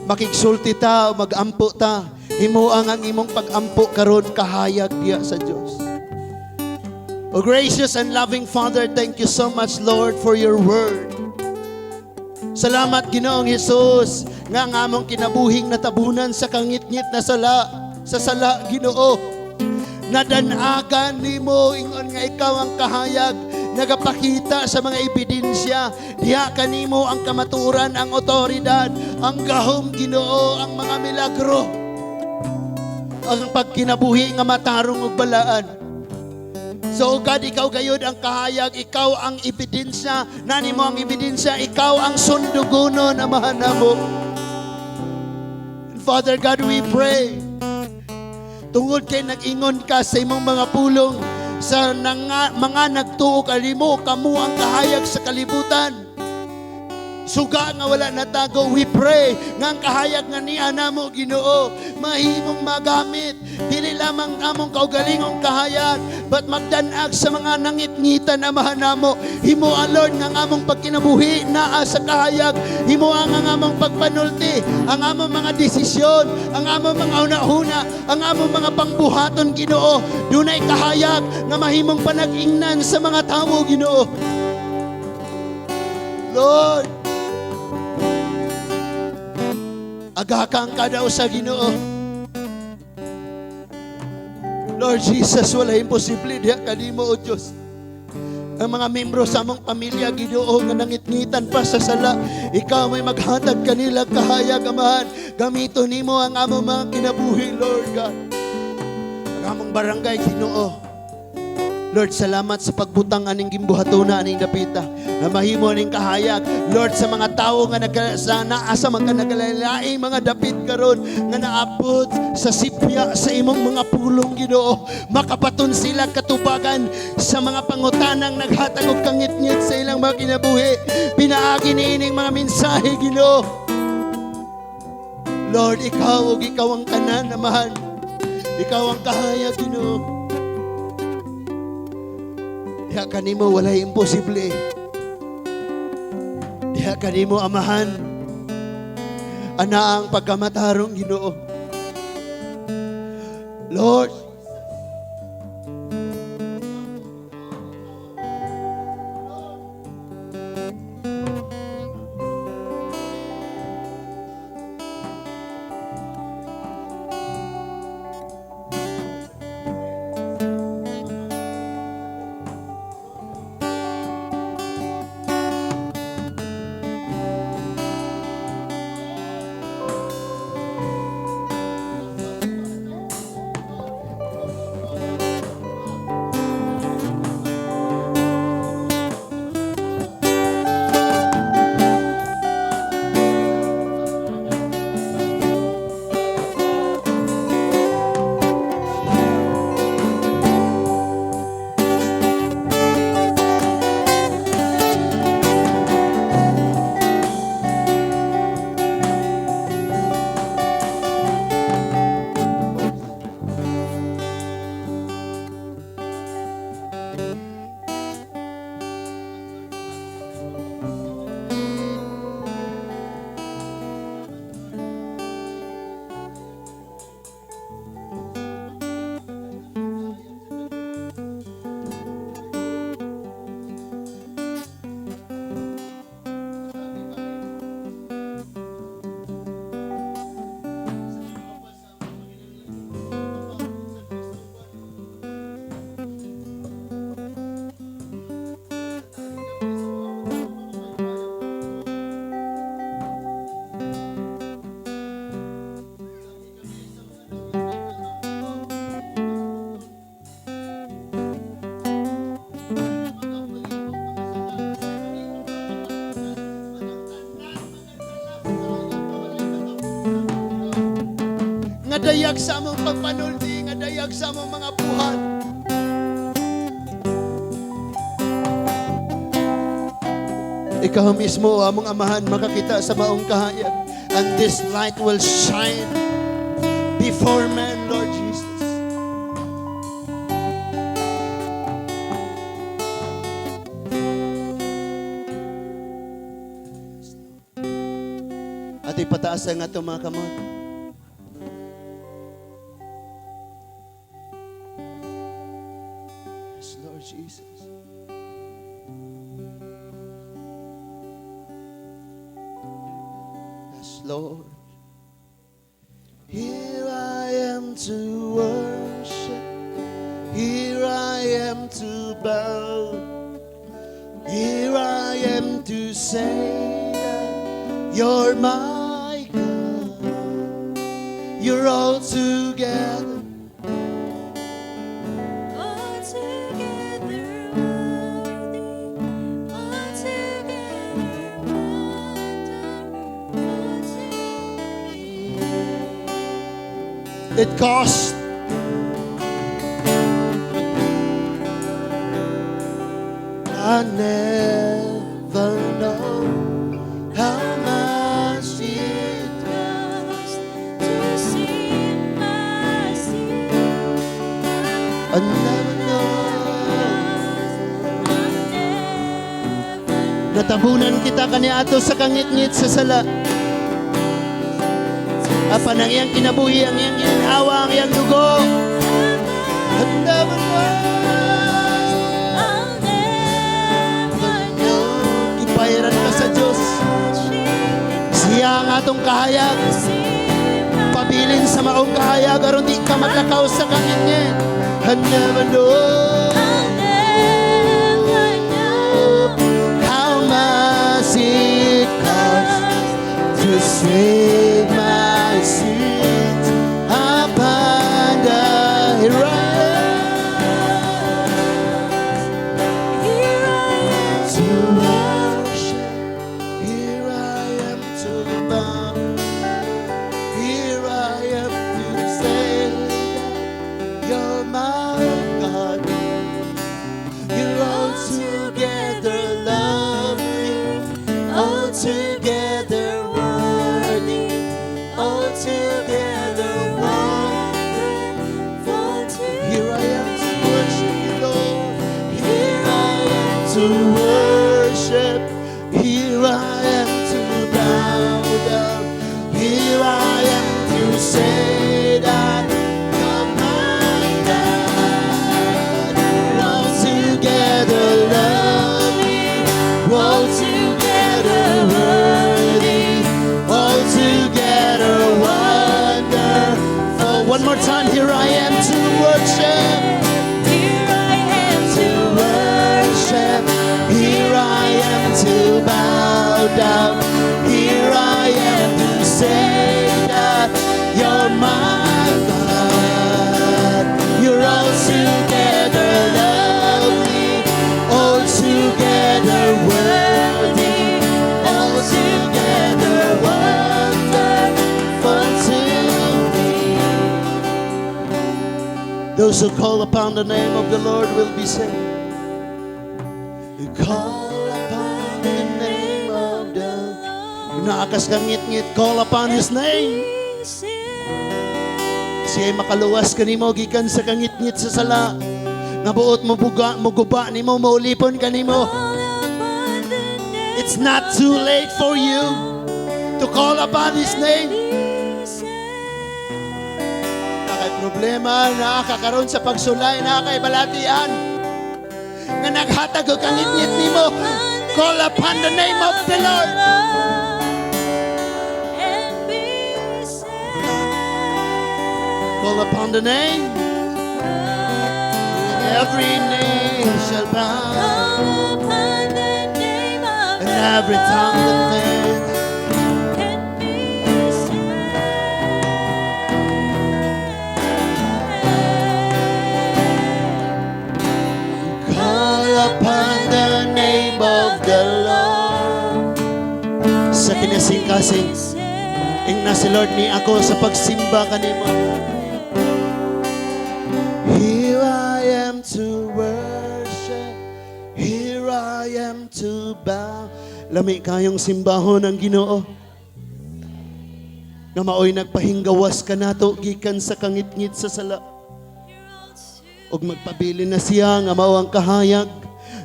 Makigsulti ta o magampo ta. Himuang ang imong pagampo karon kahayag diya sa Dios. O gracious and loving Father, thank you so much, Lord, for your word. Salamat, Ginoong Hesus, nga ang among kinabuhing natabunan sa kangitngit na sala, sa sala, Ginoo. Nadanagan nimo ingon nga ikaw ang kahayag, nagapakita sa mga ebidensya diha kanimo ang kamatuoran, ang otoridad, ang gahom, Ginoo, ang mga milagro, ang pagkinabuhi nga matarong ug balaan. So God, ikaw gayud ang kahayag, ikaw ang ebidensya, nani mo ang ebidensya, ikaw ang sundugonon, Amahan namo. And Father God, we pray. Tungod kay nag-ingon ka sa imong mga pulong sa mga nagtuo kanimo, kamo ang kahayag sa kalibutan. Suga nga wala natago, we pray nga ang kahayag nga niya namo, Ginoo, mahimong magamit. Dili lamang among kaugalingong kahayag, but magdanag sa mga nangitngitan, Amahan namo. Himoa, Lord, nga ang among pagkinabuhi naa sa kahayag. Himoa nga ang among pagpanulti, ang among mga desisyon, ang among mga una-una, ang among mga pangbuhaton, Ginoo. Dunay kahayag nga mahimong panag-ingnan sa mga tawo, Ginoo. Lord, agakang ka daw sa Ginoo. Lord Jesus, wala imposible diha kanimo, O Diyos. Ang mga membro sa among pamilya, Ginoo, nga nangitngitan pa sa sala, ikaw may maghatag kanila kahayag, Amahan. Gamito nimo ang among mga kinabuhi, Lord God. Ang among barangay, Ginoo. Lord, salamat sa pagbutang aning gimbuhatona aning dapita na mahimo aning kahayag. Lord, sa mga tawo nga nagka, sa naa sa mga nagkalalaing mga dapit karon nga naabot sa sipya sa imong mga pulong, Ginoo. Makabaton sila katubagan sa mga pangutanang naghatag og kangitngit sa ilang mga kinabuhi. Pinaagi niining mga mensahe, Ginoo. Lord, ikaw ug ikaw ang tanan, Amahan. Ikaw ang kahayag, Ginoo. Diha kanimo walay imposible. Diha kanimo, Amahan, ana ang pagkamatarong, Ginoo. Lord, Nga dayag sa among pagpanulti, nga dayag sa among mga buhat. Ikaw mismo, among Amahan, makakita sa maong kahayag. And this light will shine before men, Lord Jesus. At ipataas ang atong mga kamot. Yes, Lord Jesus. Yes, Lord. Here I am to worship. Here I am to bow. Here I am to say that you're my God. You're altogether Altogether worthy, altogether wonderful to me. It cost. I never know how much it Cost to see my sin. I never know. I never Natabunan kita kaniadto sa kangitngit sa sala. Apan ang iyang kinabuhi, ang iyang ginhawa, ang iyang dugo. I never know. I'll never know. Gibayaran ka sa Diyos. Siya ang atong kahayag. Pabilin sa maong kahayag aron di ka maglakaw sa kangitngit. I never know I'll never know how much it costs to save my sins upon the right Here I am to worship. Here I am to bow. Here I am to say that you're my God. You're altogether lovely, altogether worthy, altogether wonderful to Here I am to worship you, Lord. Here I am to worship. Here I am to bow down. Here I am to say that you're my God. Altogether lovely, altogether worthy, altogether wonderful. One more time, here I am to worship Here I am to worship. Here I am to bow down. Here I am to say that you're my God. You're altogether lovely, altogether worthy, altogether wonderful to me. Those who call upon the name of the Lord will be saved. You call upon the name of the Naa kas kangitngit, call upon His name. Siya ay makaluwas kanimo gikan sa kangitngit sa sala. Nga buot mo buga, mo guba nimo, maulipon kanimo. It's not too late for you to call upon His name. Naa kay problema, naa ka karon sa pagsulay, naa kay balatian. Nga naghatag og kangitngit nimo. Call upon the name of the Lord. And be saved. Call upon the name. And every knee shall bow. Call upon the name of And the every tongue Lord confess. and be saved. Call upon the name of the Lord. Sa kinasing-kasing, Be saved. Ingna si Lord ni ako sa pagsimba kanimo. Here I am to worship. Here I am to bow. Lami kayong simbahon ang Ginoo. Nga maoy nagpahinggawas kanato gikan sa kangitngit sa sala. Ug magpabilin na siya nga mao ang kahayag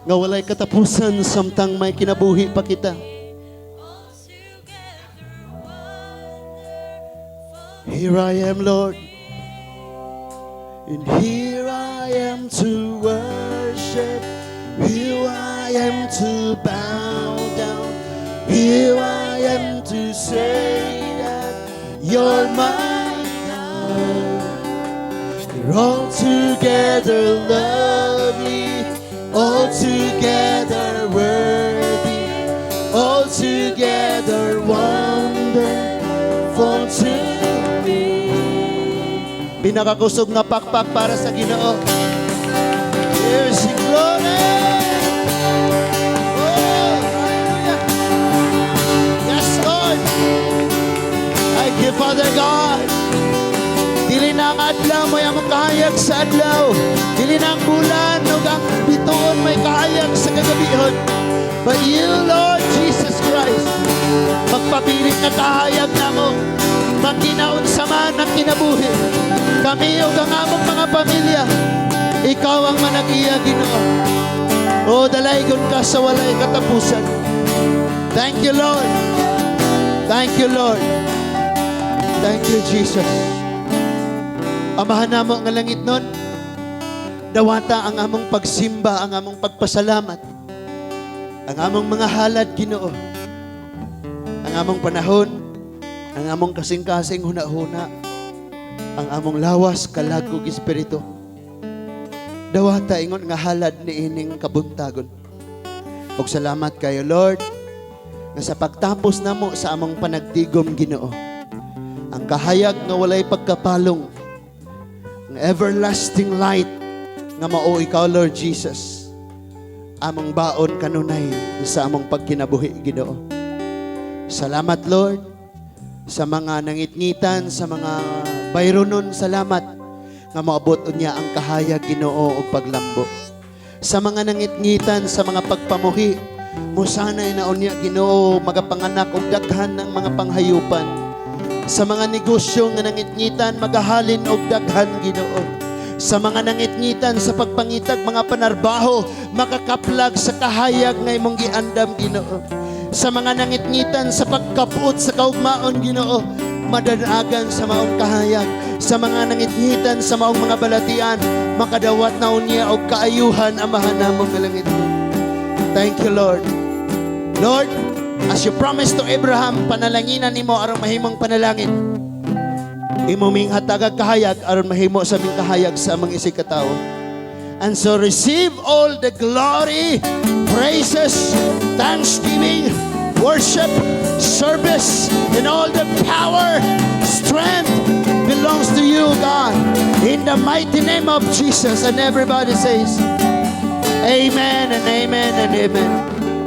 nga walay katapusan samtang may kinabuhi pa kita. Altogether wonderful. Here I am, Lord. And here I am to worship. Here I am to bow down. Here I am to say that you're my God. You're altogether lovely, altogether worthy, altogether wonderful to me. Pinakakusog nga pakpak para sa Ginoo. Here's the glory! Oh, hallelujah! Yes, Lord! Thank you, Father God. Dili na ang adlaw may among kahayag sa adlaw. Dili na ang bulan ug ang bituon may kahayag sa kagabihon. But you, Lord Jesus Christ, magpabilin nga kahayag namo, magkinaunsa man ang kinabuhi. Kami ug ang among mga pamilya, ikaw ang managiya, Ginoo. O dalaygon ka sa walay katapusan. Thank you, Lord. Thank you, Lord. Thank you, Jesus. Amahan namo nga langitnon, dawata ang among pagsimba, ang among pagpasalamat, ang among mga halad, Ginoo, ang among panahon, ang among kasing-kasing huna-huna, ang among lawas, kalag ug espiritu. Dawata ingon nga halad ni ining kabuntagon. Ug salamat kayo, Lord, nga sa pagtapos namo sa among panagtigom, Ginoo, ang kahayag nga walay pagkapalong, ang everlasting light nga mao ikaw, Lord Jesus, among baon kanunay sa among pagkinabuhi, Ginoo. Salamat, Lord, sa mga nangitngitan, sa mga bayronon, salamat nga moabot unya ang kahayag, Ginoo, ug paglambo. Sa mga nangitngitan, sa mga pagpamuhi, musanay na unya, Ginoo, magapanganak og daghan ng mga panghayupan. Sa mga negosyo nga nangitngitan, magahalin og daghan, Ginoo. Sa mga nangitngitan sa pagpangitag mga panarbaho, makakaplag sa kahayag nga imong giandam, Ginoo. Sa mga nangitngitan sa pagkapuot sa kaugmaon, Ginoo, madanagan sa maong kahayag. Sa mga nangitngitan sa maong mga balatian, makadawat na unya og kaayuhan, Amahan namong nga langit. Thank you, Lord. Lord, as you promised to Abraham, panalanginan nimo aron mahimong panalangin. Imo ming hatagag kahayag aron mahimo sa aming kahayag sa among isig katawo. And so receive all the glory, praises, thanksgiving, worship, service, and all the power, strength belongs to you, God. In the mighty name of Jesus. And everybody says, "Amen and amen and amen."